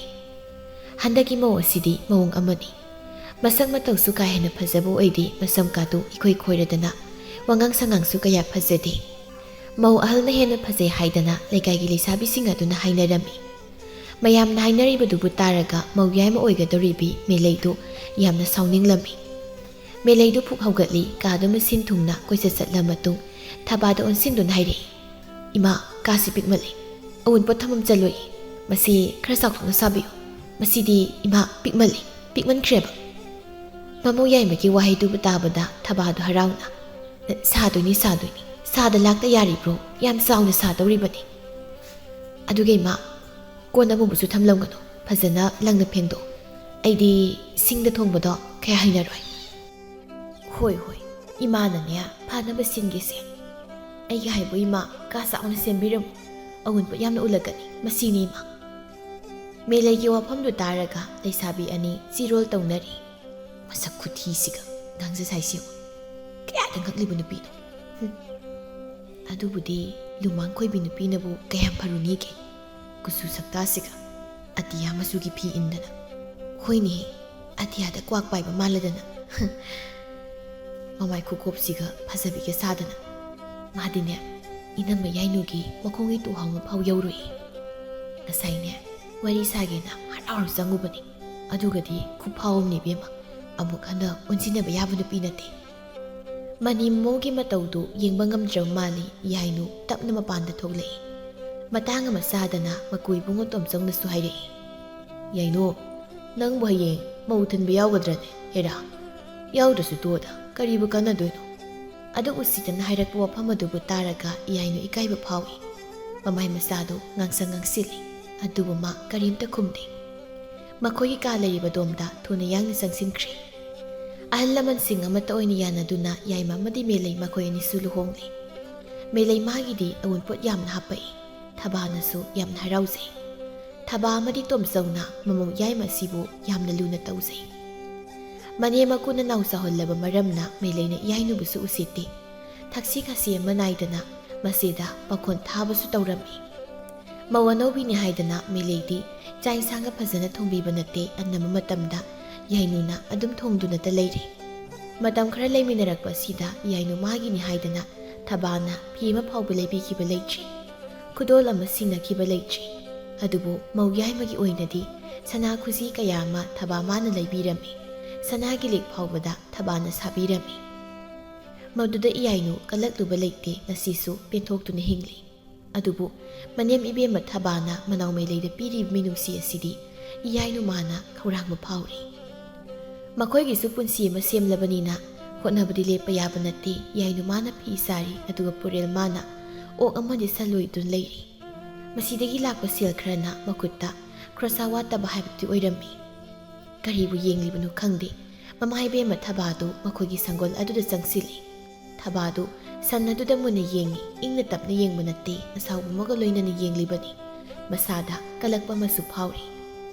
ꯍꯟꯗꯛꯀꯤ ꯃꯧ ꯑꯁꯤꯗꯤ ꯃꯑꯣꯡ ꯑꯃꯅꯤ꯫ ꯃꯁꯛ ꯃꯇꯧꯁꯨ ꯀꯥ ꯍꯦꯟꯅ ꯐꯖꯕ ꯑꯣꯏꯗꯦ, ꯃꯁꯝ ꯀꯥꯗꯨ ꯏꯈꯣꯏ ꯈꯣꯏꯔꯗꯅ ꯋꯥꯉꯥꯡ ꯁꯉꯥꯡꯁꯨ ꯀꯌꯥ ꯐꯖꯗꯦ꯫ ꯃꯧ ꯑꯍꯜꯅ ꯍꯦꯟꯅ ꯐꯖꯩ ꯍꯥꯏꯗꯅ ꯂꯩꯀꯥꯏꯒꯤ ꯂꯩꯁꯥꯕꯤꯁꯤꯡ ꯑꯗꯨꯅ ꯍꯥꯏꯅꯔꯝꯃꯤ꯫ ꯃꯌꯥꯝꯅ ꯍꯥꯏꯅꯔꯤꯕꯗꯨꯕꯨ ꯇꯥꯔꯒ ꯃꯧ ꯌꯥꯏꯃ ꯑꯣꯏꯒꯗꯧꯔꯤꯕꯤ ꯃꯦꯂꯩꯗꯨ ꯌꯥꯝꯅ ꯁꯥꯎꯅꯤꯡꯂꯝꯃꯤ꯫ ꯃꯦꯂꯩꯗꯨ ꯐꯨꯛ ꯍꯧꯒꯠꯂꯤ, ꯀꯥꯗꯨ ꯃꯁꯤꯟ ꯊꯨꯡꯅ ꯀꯣꯏꯆꯠ ꯆꯠꯂ ꯃꯇꯨꯡ ꯊꯕꯥꯗ ꯑꯣꯟꯁꯤꯟꯗꯨꯅ ꯍꯥꯏꯔꯛꯏ, "ꯏꯃꯥ, ꯀꯥꯁꯤ ꯄꯤꯛꯃꯜꯂꯤ꯫ ꯑꯋꯨꯟꯄꯣꯠ ꯊꯝꯐꯝ ꯆꯜꯂꯣꯏ꯫ ꯃꯁꯤ ꯈꯔ ꯆꯥꯎꯊꯣꯛꯅ ꯁꯥꯕꯤꯌꯨ꯫ ꯃꯁꯤꯗꯤ ꯏꯃꯥ ꯄꯤꯛꯃꯜꯂꯤ, ꯄꯤꯛꯃꯟꯈ꯭ꯔꯦꯕ꯫" ꯃꯃꯧ ꯌꯥꯏꯃꯒꯤ ꯋꯥꯍꯩꯗꯨꯕꯨ ꯇꯥꯕꯗ ꯊꯕꯥꯗꯨ ꯍꯔꯥꯎꯅ, "ꯁꯥꯗꯣꯏꯅꯤ, ꯁꯥꯗꯣꯏꯅꯤ꯫ ꯁꯥꯗ ꯂꯥꯛꯇ ꯌꯥꯔꯤꯕ꯭ꯔꯣ? ꯌꯥꯝ ꯆꯥꯎꯅ ꯁꯥꯗꯧꯔꯤꯕꯅꯤ꯫ ꯑꯗꯨꯒ ꯏꯃꯥ, ꯀꯣꯟ ꯑꯃꯨꯕꯁꯨ ꯊꯝꯂꯝꯒꯅꯨ꯫ ꯐꯖꯅ ꯂꯪꯅ ꯐꯦꯡꯗꯣꯛꯎ꯫ ꯑꯩꯗꯤ ꯁꯤꯡꯗ ꯊꯣꯡꯕꯗꯣ ꯀꯌꯥ ꯍꯩꯅꯔꯣꯏ꯫" "ꯍꯣꯏ, ꯍꯣꯏ, ꯏꯃꯥꯅꯅꯦ ꯐꯅꯕ ꯁꯤꯟꯒꯦꯁꯦ꯫ ꯑꯩꯒꯤ ꯍꯥꯏꯕꯨ ꯏꯃꯥ, ꯀꯥ ꯆꯥꯎꯅ ꯁꯦꯝꯕꯤꯔꯝꯃꯨ꯫ ꯑꯋꯨꯟꯄꯣꯠ ꯌꯥꯝꯅ ꯎꯠꯂꯛꯀꯅꯤ꯫ ꯃꯁꯤꯅꯤ ꯏꯃꯥ꯫" ꯃꯦꯂꯩꯒꯤ ꯋꯥꯐꯝꯗꯨ ꯇꯥꯔꯒ ꯂꯩꯁꯥꯕꯤ ꯑꯅꯤ ꯆꯤꯔꯣꯜ ꯇꯧꯅꯔꯤ꯫ "ꯃꯁꯛ ꯈꯨꯊꯤꯁꯤꯒ ꯉꯥꯡꯖ ꯁꯥꯏꯁꯤꯕꯨ꯫ ꯀꯌꯥꯗ ꯉꯛꯂꯤꯕ ꯅꯨꯄꯤꯅꯣ? ꯍꯨꯝ꯫ ꯑꯗꯨꯕꯨꯗꯤ ꯂꯨꯃꯥꯡ ꯈꯣꯏꯕꯤ ꯅꯨꯄꯤꯅꯕꯨ ꯀꯌꯥꯝ ꯐꯔꯨꯅꯤꯒꯦ? ꯀꯨꯆꯨ ꯁꯛꯇꯥꯁꯤꯒ ꯑꯇꯤꯌꯥ ꯃꯆꯨꯒꯤ ꯐꯤ ꯏꯟꯗꯅ꯫ ꯍꯣꯏꯅꯦꯍꯦ, ꯑꯇꯤꯌꯥꯗ ꯀ꯭ꯋꯥꯛ ꯄꯥꯏꯕ ꯃꯥꯜꯂꯗꯅ꯫ ꯃꯃꯥꯏ ꯈꯨꯀꯣꯞꯁꯤꯒ ꯐꯖꯕꯤꯒ ꯁꯥꯗꯅ꯫ ꯃꯥꯗꯤꯅꯦ, ꯏꯅꯝꯃ ꯌꯥꯏꯅꯨꯒꯤ ꯃꯈꯣꯡꯒꯤ ꯇꯨꯍꯥꯎꯅ ꯐꯥꯎ ꯌꯧꯔꯨꯏ꯫ ꯉꯁꯥꯏꯅꯦ, ꯋꯥꯔꯤ ꯁꯥꯒꯦꯅ ꯍꯔꯥꯎ ꯍꯔꯥꯎ ꯆꯪꯉꯨꯕꯅꯤ꯫ ꯑꯗꯨꯒꯗꯤ ꯈꯨꯐꯥꯎ ꯑꯃꯅꯤ ꯏꯕꯦꯝꯃ, ꯑꯃꯨꯛ ꯍꯟꯅ ꯑꯣꯟꯁꯤꯟꯅꯕ ꯌꯥꯕ ꯅꯨꯄꯤ ꯅꯠꯇꯦ꯫" ꯃꯅꯤ ꯃꯃꯧꯒꯤ ꯃꯇꯧꯗꯨ ꯌꯦꯡꯕ ꯉꯝꯗ꯭ꯔꯕ ꯃꯥꯜꯂꯤ꯫ ꯌꯥꯏꯅꯨ ꯇꯞꯅ ꯃꯄꯥꯟꯗ ꯊꯣꯛꯂꯛꯏ꯫ ꯃꯇꯥꯡ ꯑꯃ ꯆꯥꯗꯅ ꯃꯀꯨ ꯏꯕꯨꯡꯉꯣ ꯇꯣꯝꯆꯧꯅꯁꯨ ꯍꯥꯏꯔꯛꯏ꯫ "ꯌꯥꯏꯅꯨ, ꯅꯪꯕꯨ ꯍꯌꯦꯡ ꯃꯧ ꯊꯤꯟꯕ ꯌꯥꯎꯒꯗ꯭ꯔꯅꯦ? ꯍꯦꯔꯥ, ꯌꯥꯎꯗ꯭ꯔꯁꯨ ꯇꯣꯛꯑꯣꯗ, ꯀꯔꯤꯕꯨ ꯀꯥꯟꯅꯗꯣꯏꯅꯣ?" ꯑꯗꯨ ꯎꯁꯤꯠꯇꯅ ꯍꯥꯏꯔꯛꯄ ꯋꯥꯐꯝ ꯑꯗꯨꯕꯨ ꯇꯥꯔꯒ ꯌꯥꯏꯅꯨ ꯏꯀꯥꯏꯕ ꯐꯥꯎꯏ꯫ ꯃꯃꯥꯏ ꯃꯆꯥꯗꯨ ꯉꯥꯡꯁꯪ ꯉꯥꯡꯁꯤꯜꯂꯤ, ꯑꯗꯨꯕꯨ ꯃꯥ ꯀꯔꯤꯝꯇ ꯈꯨꯝꯗꯦ꯫ ꯃꯈꯣꯏꯒꯤ ꯀꯥ ꯂꯩꯔꯤꯕ ꯗꯣꯝꯗ ꯊꯨꯅ ꯌꯥꯡꯅ ꯆꯪꯁꯤꯟꯈ꯭ꯔꯦ꯫ ꯑꯍꯜ ꯂꯃꯟꯁꯤꯡ ꯑꯃꯠꯇ ꯑꯣꯏꯅ ꯌꯥꯅꯗꯨꯅ ꯌꯥꯏꯃ ꯑꯃꯗꯤ ꯃꯦꯂꯩ ꯃꯈꯣꯏ ꯑꯅꯤꯁꯨ ꯂꯨꯍꯣꯡꯂꯦ꯫ ꯃꯦꯂꯩ ꯃꯥꯒꯤꯗꯤ ꯑꯎꯟꯄꯣꯠ ꯌꯥꯝꯅ ꯍꯥꯞꯄꯛꯏ꯫ ꯊꯕꯥꯅꯁꯨ ꯌꯥꯝꯅ ꯍꯔꯥꯎꯖꯩ꯫ ꯊꯕꯥ ꯑꯃꯗꯤ ꯇꯣꯝꯆꯧꯅ ꯃꯃꯧ ꯌꯥꯏꯃ ꯑꯁꯤꯕꯨ ꯌꯥꯝꯅ ꯂꯨꯅ ꯇꯧꯖꯩ꯫ ꯃꯅꯦꯝ ꯃꯀꯨꯅ ꯅꯥꯎ ꯆꯥꯎꯍꯜꯂꯕ ꯃꯔꯝꯅ ꯃꯦꯂꯩꯅ ꯏꯌꯥꯏꯅꯨꯕꯨꯁꯨ ꯎꯁꯤꯠꯇꯦ꯫ ꯊꯛꯁꯤ ꯈꯥꯁꯤ ꯑꯃ ꯅꯥꯏꯗꯅ ꯃꯆꯦꯗ ꯄꯥꯈꯣꯟ ꯊꯥꯕꯁꯨ ꯇꯧꯔꯝꯃꯤ꯫ ꯃꯧ ꯑꯅꯧꯕꯤꯅꯤ ꯍꯥꯏꯗꯅ ꯃꯦꯂꯩꯗꯤ ꯆꯥꯛ ꯏꯟꯁꯥꯡꯒ ꯐꯖꯅ ꯊꯣꯡꯕꯤꯕ ꯅꯠꯇꯦ, ꯑꯅꯝꯕ ꯃꯇꯝꯗ ꯌꯥꯏꯅꯨꯅ ꯑꯗꯨꯝ ꯊꯣꯡꯗꯨꯅꯇ ꯂꯩꯔꯦ꯫ ꯃꯇꯝ ꯈꯔ ꯂꯩꯃꯤꯟꯅꯔꯛꯄ ꯑꯁꯤꯗ ꯌꯥꯏꯅꯨ ꯃꯥꯒꯤꯅꯤ ꯍꯥꯏꯗꯅ ꯊꯕꯥꯅ ꯐꯤ ꯑꯃ ꯐꯥꯎꯕ ꯂꯩꯕꯤꯈꯤꯕ ꯂꯩꯇ꯭ꯔꯤ꯫ ꯈꯨꯗꯣꯜ ꯑꯃ ꯁꯤꯟꯅꯈꯤꯕ ꯂꯩꯇ꯭ꯔꯤ꯫ ꯑꯗꯨꯕꯨ ꯃꯧ ꯌꯥꯏꯃꯒꯤ ꯑꯣꯏꯅꯗꯤ ꯁꯅꯥ ꯈꯨꯖꯤ ꯀꯌꯥ ꯑꯃ ꯊꯕꯥ ꯃꯥꯅ ꯂꯩꯕꯤꯔꯝꯃꯤ꯫ ꯁꯅꯥꯒꯤ ꯂꯤꯛ ꯐꯥꯎꯕꯗ ꯊꯕꯥꯅ ꯁꯥꯕꯤꯔꯝꯃꯤ꯫ ꯃꯗꯨꯗ ꯏꯌꯥꯏꯅꯨ ꯀꯜꯂꯛꯂꯨꯕ ꯂꯩꯇꯦ, ꯉꯁꯤꯁꯨ ꯄꯦꯟꯊꯣꯛꯇꯨꯅ ꯍꯤꯡꯂꯤ꯫ ꯑꯗꯨꯕꯨ ꯃꯅꯦꯝ ꯏꯕꯦꯝꯃ ꯊꯕꯥꯅ ꯃꯅꯥꯎ ꯃꯦꯂꯩꯗ ꯄꯤꯔꯤꯕ ꯃꯤꯅꯨꯡꯁꯤ ꯑꯁꯤꯗꯤ ꯏꯌꯥꯏꯅꯨ ꯃꯥꯅ ꯈꯧꯔꯥꯡꯕ ꯐꯥꯎꯔꯤ꯫ ꯃꯈꯣꯏꯒꯤꯁꯨ ꯄꯨꯟꯁꯤ ꯑꯃ ꯁꯦꯝꯂꯕꯅꯤꯅ ꯍꯣꯠꯅꯕꯗꯤ ꯂꯦꯞꯄ ꯌꯥꯕ ꯅꯠꯇꯦ꯫ ꯏꯌꯥꯏꯅꯨ ꯃꯥꯅ ꯐꯤ ꯁꯥꯔꯤ, ꯑꯗꯨꯒ ꯄꯨꯔꯦꯜ ꯃꯥꯅ ꯑꯣꯛ ꯑꯃꯗꯤ ꯁꯟ ꯂꯣꯏꯗꯨꯅ ꯂꯩꯔꯤ꯫ ꯃꯁꯤꯗꯒꯤ ꯂꯥꯛꯄ ꯁꯦꯜ ꯈꯔꯅ ꯃꯈꯨꯠꯇ ꯈꯣꯔꯁꯥ ꯋꯥꯠꯇꯕ ꯍꯥꯏꯕꯗꯨꯗꯤ ꯑꯣꯏꯔꯝꯃꯤ꯫ ꯀꯔꯤꯕꯨ ꯌꯦꯡꯂꯤꯕꯅꯣ ꯈꯪꯗꯦ, ꯃꯃꯥ ꯏꯕꯦꯝꯃ ꯊꯕꯥꯗꯨ ꯃꯈꯣꯏꯒꯤ ꯁꯪꯒꯣꯜ ꯑꯗꯨꯗ ꯆꯪꯁꯤꯜꯂꯤ꯫ ꯊꯕꯥꯗꯨ ꯁꯟ ꯑꯗꯨꯗ ꯃꯨꯟꯅ ꯌꯦꯡꯉꯤ꯫ ꯏꯪꯅ ꯇꯞꯅ ꯌꯦꯡꯕ ꯅꯠꯇꯦ, ꯑꯁꯥꯎꯕ ꯑꯃꯒ ꯂꯣꯏꯅꯅ ꯌꯦꯡꯂꯤꯕꯅꯤ꯫ ꯃꯁꯥꯗ ꯀꯜꯂꯛꯄ ꯑꯃꯁꯨ ꯐꯥꯎꯔꯤ꯫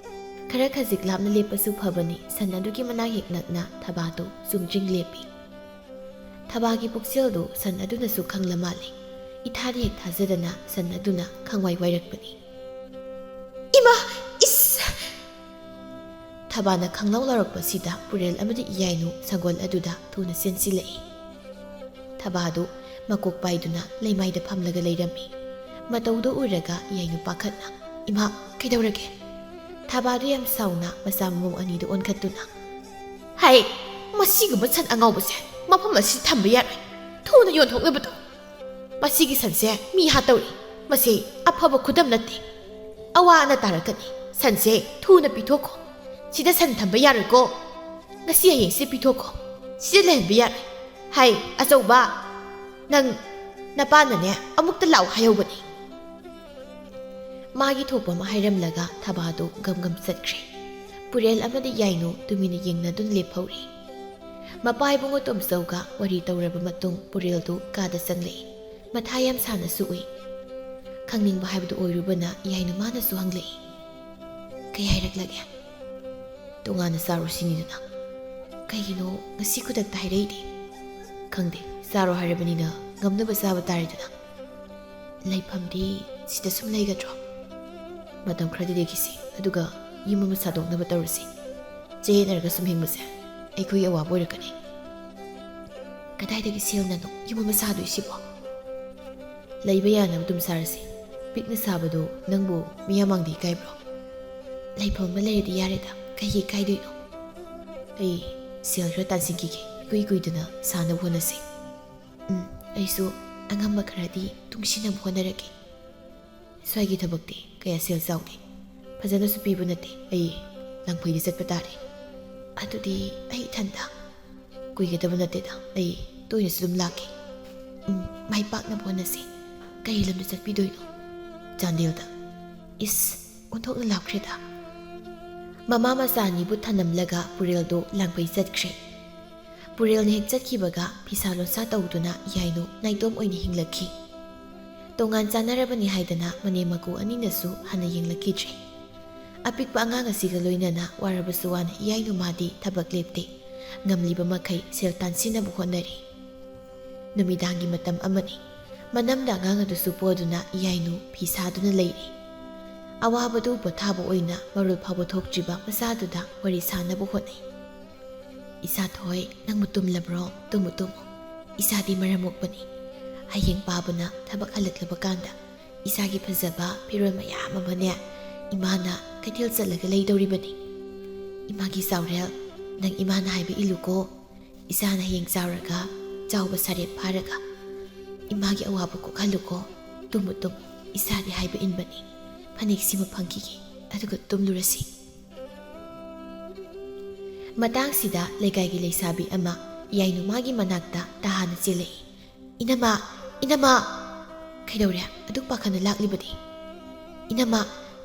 ꯈꯔ ꯈꯖꯤꯛ ꯂꯥꯞꯅ ꯂꯦꯞꯄꯁꯨ ꯐꯕꯅꯤ꯫ ꯁꯟ ꯑꯗꯨꯒꯤ ꯃꯅꯥꯛ ꯍꯦꯛ ꯅꯛꯅ ꯊꯕꯥꯗꯨ ꯆꯨꯝꯗ꯭ꯔꯤꯡ ꯂꯦꯞꯄꯤ꯫ ꯊꯕꯥꯒꯤ ꯄꯨꯛꯆꯦꯜꯗꯨ ꯁꯟ ꯑꯗꯨꯅꯁꯨ ꯈꯪꯂ ꯃꯥꯜꯂꯦ꯫ ꯏꯊꯥꯗꯤ ꯍꯦꯛ ꯊꯥꯖꯗꯅ ꯁꯟ ꯑꯗꯨꯅ ꯈꯪꯋꯥꯏ ꯋꯥꯏꯔꯛꯄꯅꯤ꯫ "ꯏꯃꯥ! ꯏꯁ!" ꯊꯕꯥꯅ ꯈꯪꯂꯥꯎ ꯂꯥꯎꯔꯛꯄꯁꯤꯗ ꯄꯨꯔꯦꯜ ꯑꯃꯗꯤ ꯏꯌꯥꯏꯅꯨ ꯁꯪꯒꯣꯜ ꯑꯗꯨꯗ ꯊꯨꯅ ꯆꯦꯟꯁꯤꯜꯂꯛꯏ꯫ ꯊꯕꯥꯗꯨ ꯃꯀꯣꯛ ꯄꯥꯏꯗꯨꯅ ꯂꯩꯃꯥꯏꯗ ꯐꯝꯂꯒ ꯂꯩꯔꯝꯃꯤ꯫ ꯃꯇꯧꯗꯨ ꯎꯔꯒ ꯏꯌꯥꯏꯅꯨ ꯄꯥꯈꯠꯅ, "ꯏꯃꯥ, ꯀꯩꯗꯧꯔꯒꯦ?" ꯊꯕꯥꯗꯨ ꯌꯥꯝ ꯁꯥꯎꯅ ꯃꯆꯥ ꯃꯃꯧ ꯑꯅꯤꯗꯨ ꯑꯣꯟꯈꯠꯇꯨꯅ, "ꯍꯩ, ꯃꯁꯤꯒꯨꯝꯕ ꯁꯟ ꯑꯉꯥꯎꯕꯁꯦ ꯃꯐꯝ ꯑꯁꯤꯗ ꯊꯝꯕ ꯌꯥꯔꯣꯏ꯫ ꯊꯨꯅ ꯌꯣꯟꯊꯣꯛꯅꯕ ꯇꯧ꯫ ꯃꯁꯤꯒꯤ ꯁꯟꯁꯦ ꯃꯤ ꯍꯥꯠꯇꯧꯔꯤ꯫ ꯃꯁꯤ ꯑꯐꯕ ꯈꯨꯗꯝ ꯅꯠꯇꯦ꯫ ꯑꯋꯥ ꯑꯅꯥ ꯇꯥꯔꯛꯀꯅꯤ꯫ ꯁꯟꯁꯦ ꯊꯨꯅ ꯄꯤꯊꯣꯛꯈꯣ꯫ ꯁꯤꯗ ꯁꯟ ꯊꯝꯕ ꯌꯥꯔꯣꯏꯀꯣ꯫ ꯉꯁꯤ ꯍꯌꯦꯡꯁꯦ ꯄꯤꯊꯣꯛꯈꯣ꯫ ꯁꯤꯗ ꯂꯩꯍꯟꯕ ꯌꯥꯔꯣꯏ꯫ ꯍꯩ, ꯑꯆꯧꯕ, ꯅꯪ ꯅꯄꯥꯅꯅꯦ ꯑꯃꯨꯛꯇ ꯂꯥꯛꯑꯣ ꯍꯥꯏꯍꯧꯕꯅꯤ꯫" ꯃꯥꯒꯤ ꯊꯣꯛꯄ ꯑꯃ ꯍꯥꯏꯔꯝꯂꯒ ꯊꯕꯥꯗꯨ ꯒꯝ ꯒꯝ ꯆꯠꯈ꯭ꯔꯦ꯫ ꯄꯨꯔꯦꯜ ꯑꯃꯗꯤ ꯌꯥꯏꯅꯨ ꯇꯨꯃꯤꯟꯅ ꯌꯦꯡꯅꯗꯨꯅ ꯂꯦꯞꯍꯧꯔꯤ꯫ ꯃꯄꯥ ꯏꯕꯨꯡꯉꯣ ꯇꯣꯝꯆꯧꯒ ꯋꯥꯔꯤ ꯇꯧꯔꯕ ꯃꯇꯨꯡ ꯄꯨꯔꯦꯜꯗꯨ ꯀꯥꯗ ꯆꯪꯂꯛꯏ꯫ ꯃꯊꯥ ꯌꯥꯝ ꯁꯥꯅꯁꯨ ꯎꯏ꯫ ꯈꯪꯅꯤꯡꯕ ꯍꯥꯏꯕꯗꯨ ꯑꯣꯏꯔꯨꯕꯅ ꯌꯥꯏꯅꯨ ꯃꯥꯅꯁꯨ ꯍꯪꯂꯛꯏ, "ꯀꯩ ꯍꯥꯏꯔꯛꯂꯒꯦ?" "ꯇꯣꯉꯥꯟꯅ ꯆꯥꯔꯨꯁꯤꯅꯤꯗꯅ꯫ ꯀꯩꯒꯤꯅꯣ ꯉꯁꯤ ꯈꯨꯗꯛꯇ ꯍꯥꯏꯔꯛꯏꯗꯤ?" "ꯈꯪꯗꯦ, ꯆꯥꯔꯣ ꯍꯥꯏꯔꯕꯅꯤꯅ ꯉꯝꯅꯕ ꯆꯥꯕ ꯇꯥꯔꯦꯗꯅ꯫ ꯂꯩꯐꯝꯗꯤ ꯁꯤꯗ ꯁꯨꯝ ꯂꯩꯒꯗ꯭ꯔꯣ?" "ꯃꯇꯝ ꯈꯔꯗꯤ ꯂꯩꯈꯤꯁꯤ, ꯑꯗꯨꯒ ꯌꯨꯝ ꯑꯃ ꯁꯥꯗꯣꯛꯅꯕ ꯇꯧꯔꯁꯤ꯫ ꯆꯌꯦꯠꯅꯔꯒ ꯁꯨꯝ ꯍꯤꯡꯕꯁꯦ ꯑꯩꯈꯣꯏꯒꯤ ꯑꯋꯥꯕ ꯑꯣꯏꯔꯛꯀꯅꯤ꯫" "ꯀꯗꯥꯏꯗꯒꯤ ꯁꯦꯜꯅꯅꯣ ꯌꯨꯝ ꯑꯃ ꯁꯥꯗꯣꯏꯁꯤꯕꯣ?" "ꯂꯩꯕ ꯌꯥꯅꯕ ꯑꯗꯨꯝ ꯁꯥꯔꯁꯤ꯫ ꯄꯤꯛꯅ ꯁꯥꯕꯗꯣ ꯅꯪꯕꯨ ꯃꯤꯌꯥꯝ ꯃꯥꯡꯗ ꯏꯀꯥꯏꯕ꯭ꯔꯣ?" "ꯂꯩꯐꯝ ꯑꯃ ꯂꯩꯔꯗꯤ ꯌꯥꯔꯦꯗ, ꯀꯩꯒꯤ ꯏꯀꯥꯏꯗꯣꯏꯅꯣ?" "ꯑꯩ ꯁꯦꯜ ꯈꯔ ꯇꯥꯟꯁꯤꯟꯈꯤꯒꯦ, ꯏꯀꯨꯏ ꯀꯨꯏꯗꯅ ꯁꯥꯅꯕ ꯍꯣꯠꯅꯁꯤ꯫" "ꯎꯝ, ꯑꯩꯁꯨ ꯑꯉꯝꯕ ꯈꯔꯗꯤ ꯇꯨꯡꯁꯤꯟꯅꯕ ꯍꯣꯠꯅꯔꯒꯦ꯫ ꯁ꯭ꯋꯥꯏꯒꯤ ꯊꯕꯛꯇꯤ ꯀꯌꯥ ꯁꯦꯜ ꯆꯥꯎꯗꯦ, ꯐꯖꯅꯁꯨ ꯄꯤꯕ ꯅꯠꯇꯦ꯫ ꯑꯩ ꯂꯥꯡꯐꯩꯗ ꯆꯠꯄ ꯇꯥꯔꯦ꯫" "ꯑꯗꯨꯗꯤ ꯑꯩ ꯏꯊꯟꯇ?" "ꯀꯨꯏꯒꯗꯕ ꯅꯠꯇꯦꯗ, ꯑꯩ ꯇꯣꯏꯅꯁꯨ ꯑꯗꯨꯝ ꯂꯥꯛꯀꯦ꯫" "ꯎꯝ, ꯃꯥꯏ ꯄꯥꯛꯅꯕ ꯍꯣꯠꯅꯁꯤ꯫ ꯀꯔꯤ ꯂꯝꯗ ꯆꯠꯄꯤꯗꯣꯏꯅꯣ?" "ꯆꯥꯟꯗꯦꯜꯗ꯫" "ꯏꯁ, ꯑꯣꯟꯊꯣꯛꯅ ꯂꯥꯞꯈ꯭ꯔꯦꯗ꯫" ꯃꯃꯥ ꯃꯆꯥ ꯑꯅꯤꯕꯨ ꯊꯅꯝꯂꯒ ꯄꯨꯔꯦꯜꯗꯣ ꯂꯥꯡꯐꯩ ꯆꯠꯈ꯭ꯔꯦ꯫ ꯄꯨꯔꯦꯜꯅ ꯍꯦꯛ ꯆꯠꯈꯤꯕꯒ ꯐꯤꯁꯥ ꯂꯣꯟꯁꯥ ꯇꯧꯗꯨꯅ ꯌꯥꯏꯅꯨ ꯅꯥꯏꯇꯣꯝ ꯑꯣꯏꯅ ꯍꯤꯡꯂꯛꯈꯤ꯫ ꯇꯣꯉꯥꯟ ꯆꯥꯟꯅꯔꯕꯅꯤ ꯍꯥꯏꯗꯅ ꯃꯅꯦꯝ ꯃꯀꯨ ꯑꯅꯤꯅꯁꯨ ꯍꯟꯅ ꯌꯦꯡꯂꯛꯈꯤꯗ꯭ꯔꯦ꯫ ꯑꯄꯤꯛꯄ ꯑꯉꯥꯡ ꯑꯁꯤꯒ ꯂꯣꯏꯅꯅ ꯋꯥꯔꯕꯁꯨ ꯋꯥꯅ ꯌꯥꯏꯅꯨ ꯃꯥꯗꯤ ꯊꯕꯛ ꯂꯦꯞꯇꯦ꯫ ꯉꯝꯂꯤꯕ ꯃꯈꯩ ꯁꯦꯜ ꯇꯥꯟꯁꯤꯟꯅꯕ ꯍꯣꯠꯅꯔꯤ꯫ ꯅꯨꯃꯤꯗꯥꯡꯒꯤ ꯃꯇꯝ ꯑꯃꯅꯤ꯫ ꯃꯅꯝꯗ ꯑꯉꯥꯡ ꯑꯗꯨꯁꯨ ꯄꯣꯗꯨꯅ ꯌꯥꯏꯅꯨ ꯐꯤ ꯁꯥꯗꯨꯅ ꯂꯩꯔꯤ꯫ ꯑꯋꯥꯕꯗꯨ ꯄꯣꯊꯥꯕ ꯑꯣꯏꯅ ꯃꯔꯣꯜ ꯐꯥꯎꯕ ꯊꯣꯛꯇ꯭ꯔꯤꯕ ꯃꯆꯥꯗꯨꯗ ꯋꯥꯔꯤ ꯁꯥꯅꯕ ꯍꯣꯠꯅꯩ꯫ "ꯏꯆꯥ ꯊꯣꯏ, ꯅꯪꯕꯨ ꯇꯨꯝꯂꯕ꯭ꯔꯣ? Tamu, Tamu. ꯏꯆꯥꯗꯤ ꯃꯔꯝ ꯃꯣꯛꯄꯅꯤ꯫ ꯍꯌꯦꯡ ꯄꯥꯕꯅ ꯊꯕꯛ ꯍꯜꯂꯛꯂꯕ ꯀꯥꯟꯗ ꯏꯆꯥꯒꯤ ꯐꯖꯕ ꯐꯤꯔꯣꯜ ꯃꯌꯥꯝ ꯑꯃꯅꯦ, ꯏꯃꯥꯅ ꯀꯩꯊꯦꯜ ꯆꯠꯂꯒ ꯂꯩꯗꯧꯔꯤꯕꯅꯤ꯫ ꯏꯃꯥꯒꯤ ꯆꯥꯎꯔꯦꯜ, ꯅꯪ ꯏꯃꯥꯅ ꯍꯥꯏꯕ ꯏꯜꯂꯨꯀꯣ꯫ ꯏꯆꯥꯅ ꯍꯌꯦꯡ ꯆꯥꯎꯔꯒ ꯆꯥꯎꯕ ꯁꯥꯔꯦꯞ ꯐꯥꯔꯒ ꯏꯃꯥꯒꯤ ꯑꯋꯥꯕ ꯀꯣꯛꯍꯜꯂꯨꯀꯣ꯫ Tamu, Tamu. ꯏꯆꯥꯗꯤ ꯍꯥꯏꯕ ꯏꯟꯕꯅꯤ꯫ ꯐꯅꯦꯛꯁꯤꯃ ꯐꯪꯈꯤꯒꯦ, ꯑꯗꯨꯒ ꯇꯨꯝꯂꯨꯔꯁꯤ꯫" ꯃꯇꯥꯡꯁꯤꯗ ꯂꯩꯀꯥꯏꯒꯤ ꯂꯩꯁꯥꯕꯤ ꯑꯃ ꯌꯥꯏꯅꯨꯃꯥꯒꯤ ꯃꯅꯥꯛꯇ ꯇꯍꯥꯅ ꯆꯦꯜꯂꯛꯏ꯫ "ꯏꯅꯝꯃ, ꯏꯅꯝꯃ!" "ꯀꯩꯗꯧꯔꯦ? ꯑꯗꯨꯛ ꯄꯥꯈꯠꯅ ꯂꯥꯛꯂꯤꯕꯗꯤ?" "ꯏꯅꯝꯃ,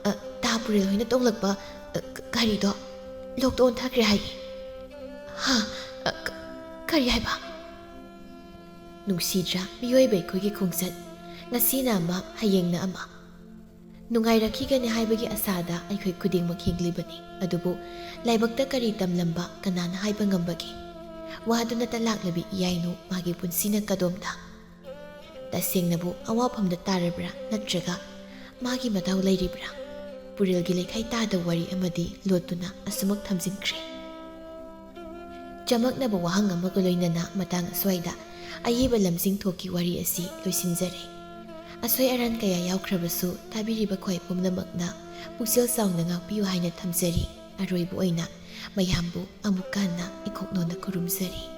ꯑ, ꯇꯥ ꯄꯨꯔꯦꯜ ꯍꯣꯏꯅ ꯇꯣꯡꯂꯛꯄ, ꯑ, ꯒ-, ꯒꯥꯔꯤꯗꯣ, ꯂꯣꯛꯇ ꯑꯣꯟꯊꯈ꯭ꯔꯦ ꯍꯥꯏꯌꯦ꯫ ꯍꯥ? ꯑ, ꯀ-, ꯀꯔꯤ ꯍꯥꯏꯕ? ꯅꯨꯡꯁꯤꯗ꯭ꯔꯥ ꯃꯤꯑꯣꯏꯕ ꯑꯩꯈꯣꯏꯒꯤ ꯈꯣꯡꯆꯠ? ꯉꯁꯤꯅ ꯑꯃ, ꯍꯌꯦꯡꯅ ꯑꯃ꯫ ꯅꯨꯡꯉꯥꯏꯔꯛꯈꯤꯒꯅꯤ ꯍꯥꯏꯕꯒꯤ ꯑꯁꯥꯗ ꯑꯩꯈꯣꯏ ꯈꯨꯗꯤꯡꯃꯛ ꯍꯤꯡꯂꯤꯕꯅꯤ꯫ ꯑꯗꯨꯕꯨ ꯂꯥꯏꯕꯛꯇ ꯀꯔꯤ ꯇꯝꯂꯝꯕ ꯀꯅꯥꯅ ꯍꯥꯏꯕ ꯉꯝꯕꯒꯦ? ꯋꯥꯗꯨꯅꯇ ꯂꯥꯛꯂꯕꯤ ꯏꯌꯥꯏꯅꯨ ꯃꯥꯒꯤ ꯄꯨꯟꯁꯤꯅ ꯀꯗꯣꯝꯗ? ꯇꯁꯦꯡꯅꯕꯨ ꯑꯋꯥꯐꯝꯗ ꯇꯥꯔꯕ꯭ꯔꯥ, ꯅꯠꯇ꯭ꯔꯒ ꯃꯥꯒꯤ ꯃꯗꯥꯎ ꯂꯩꯔꯤꯕ꯭ꯔꯥ? ꯄꯨꯔꯦꯜꯒꯤ ꯂꯩꯈꯥꯏ ꯇꯥꯗ ꯋꯥꯔꯤ ꯑꯃꯗꯤ ꯂꯣꯠꯇꯨꯅ ꯑꯁꯨꯃꯛ ꯊꯝꯖꯤꯟꯈ꯭ꯔꯦ꯫ ꯆꯃꯛꯅꯕ ꯋꯥꯍꯪ ꯑꯃꯒ ꯂꯣꯏꯅꯅ ꯃꯇꯥꯡ ꯑꯁ꯭ꯋꯥꯏꯗ ꯑꯏꯕ ꯂꯝꯖꯤꯡ ꯊꯣꯛꯀꯤ ꯋꯥꯔꯤ ꯑꯁꯤ ꯂꯣꯏꯁꯤꯟꯖꯔꯦ꯫ ꯑꯁꯣꯏ ꯑꯔꯥꯟ ꯀꯌꯥ ꯌꯥꯎꯈ꯭ꯔꯕꯁꯨ ꯇꯥꯕꯤꯔꯤꯕ ꯈ꯭ꯋꯥꯏ ꯄꯨꯝꯅꯃꯛꯅ ꯄꯨꯛꯆꯦꯜ ꯆꯥꯎꯅ ꯉꯥꯛꯄꯤꯌꯨ ꯍꯥꯏꯅ ꯊꯝꯖꯔꯤ꯫ ꯑꯔꯣꯏꯕ ꯑꯣꯏꯅ ꯃꯌꯥꯝꯕꯨ ꯑꯃꯨꯛꯀ ꯍꯟꯅ ꯏꯀꯣꯛꯅꯣꯅ ꯈꯨꯔꯨꯝꯖꯔꯤ꯫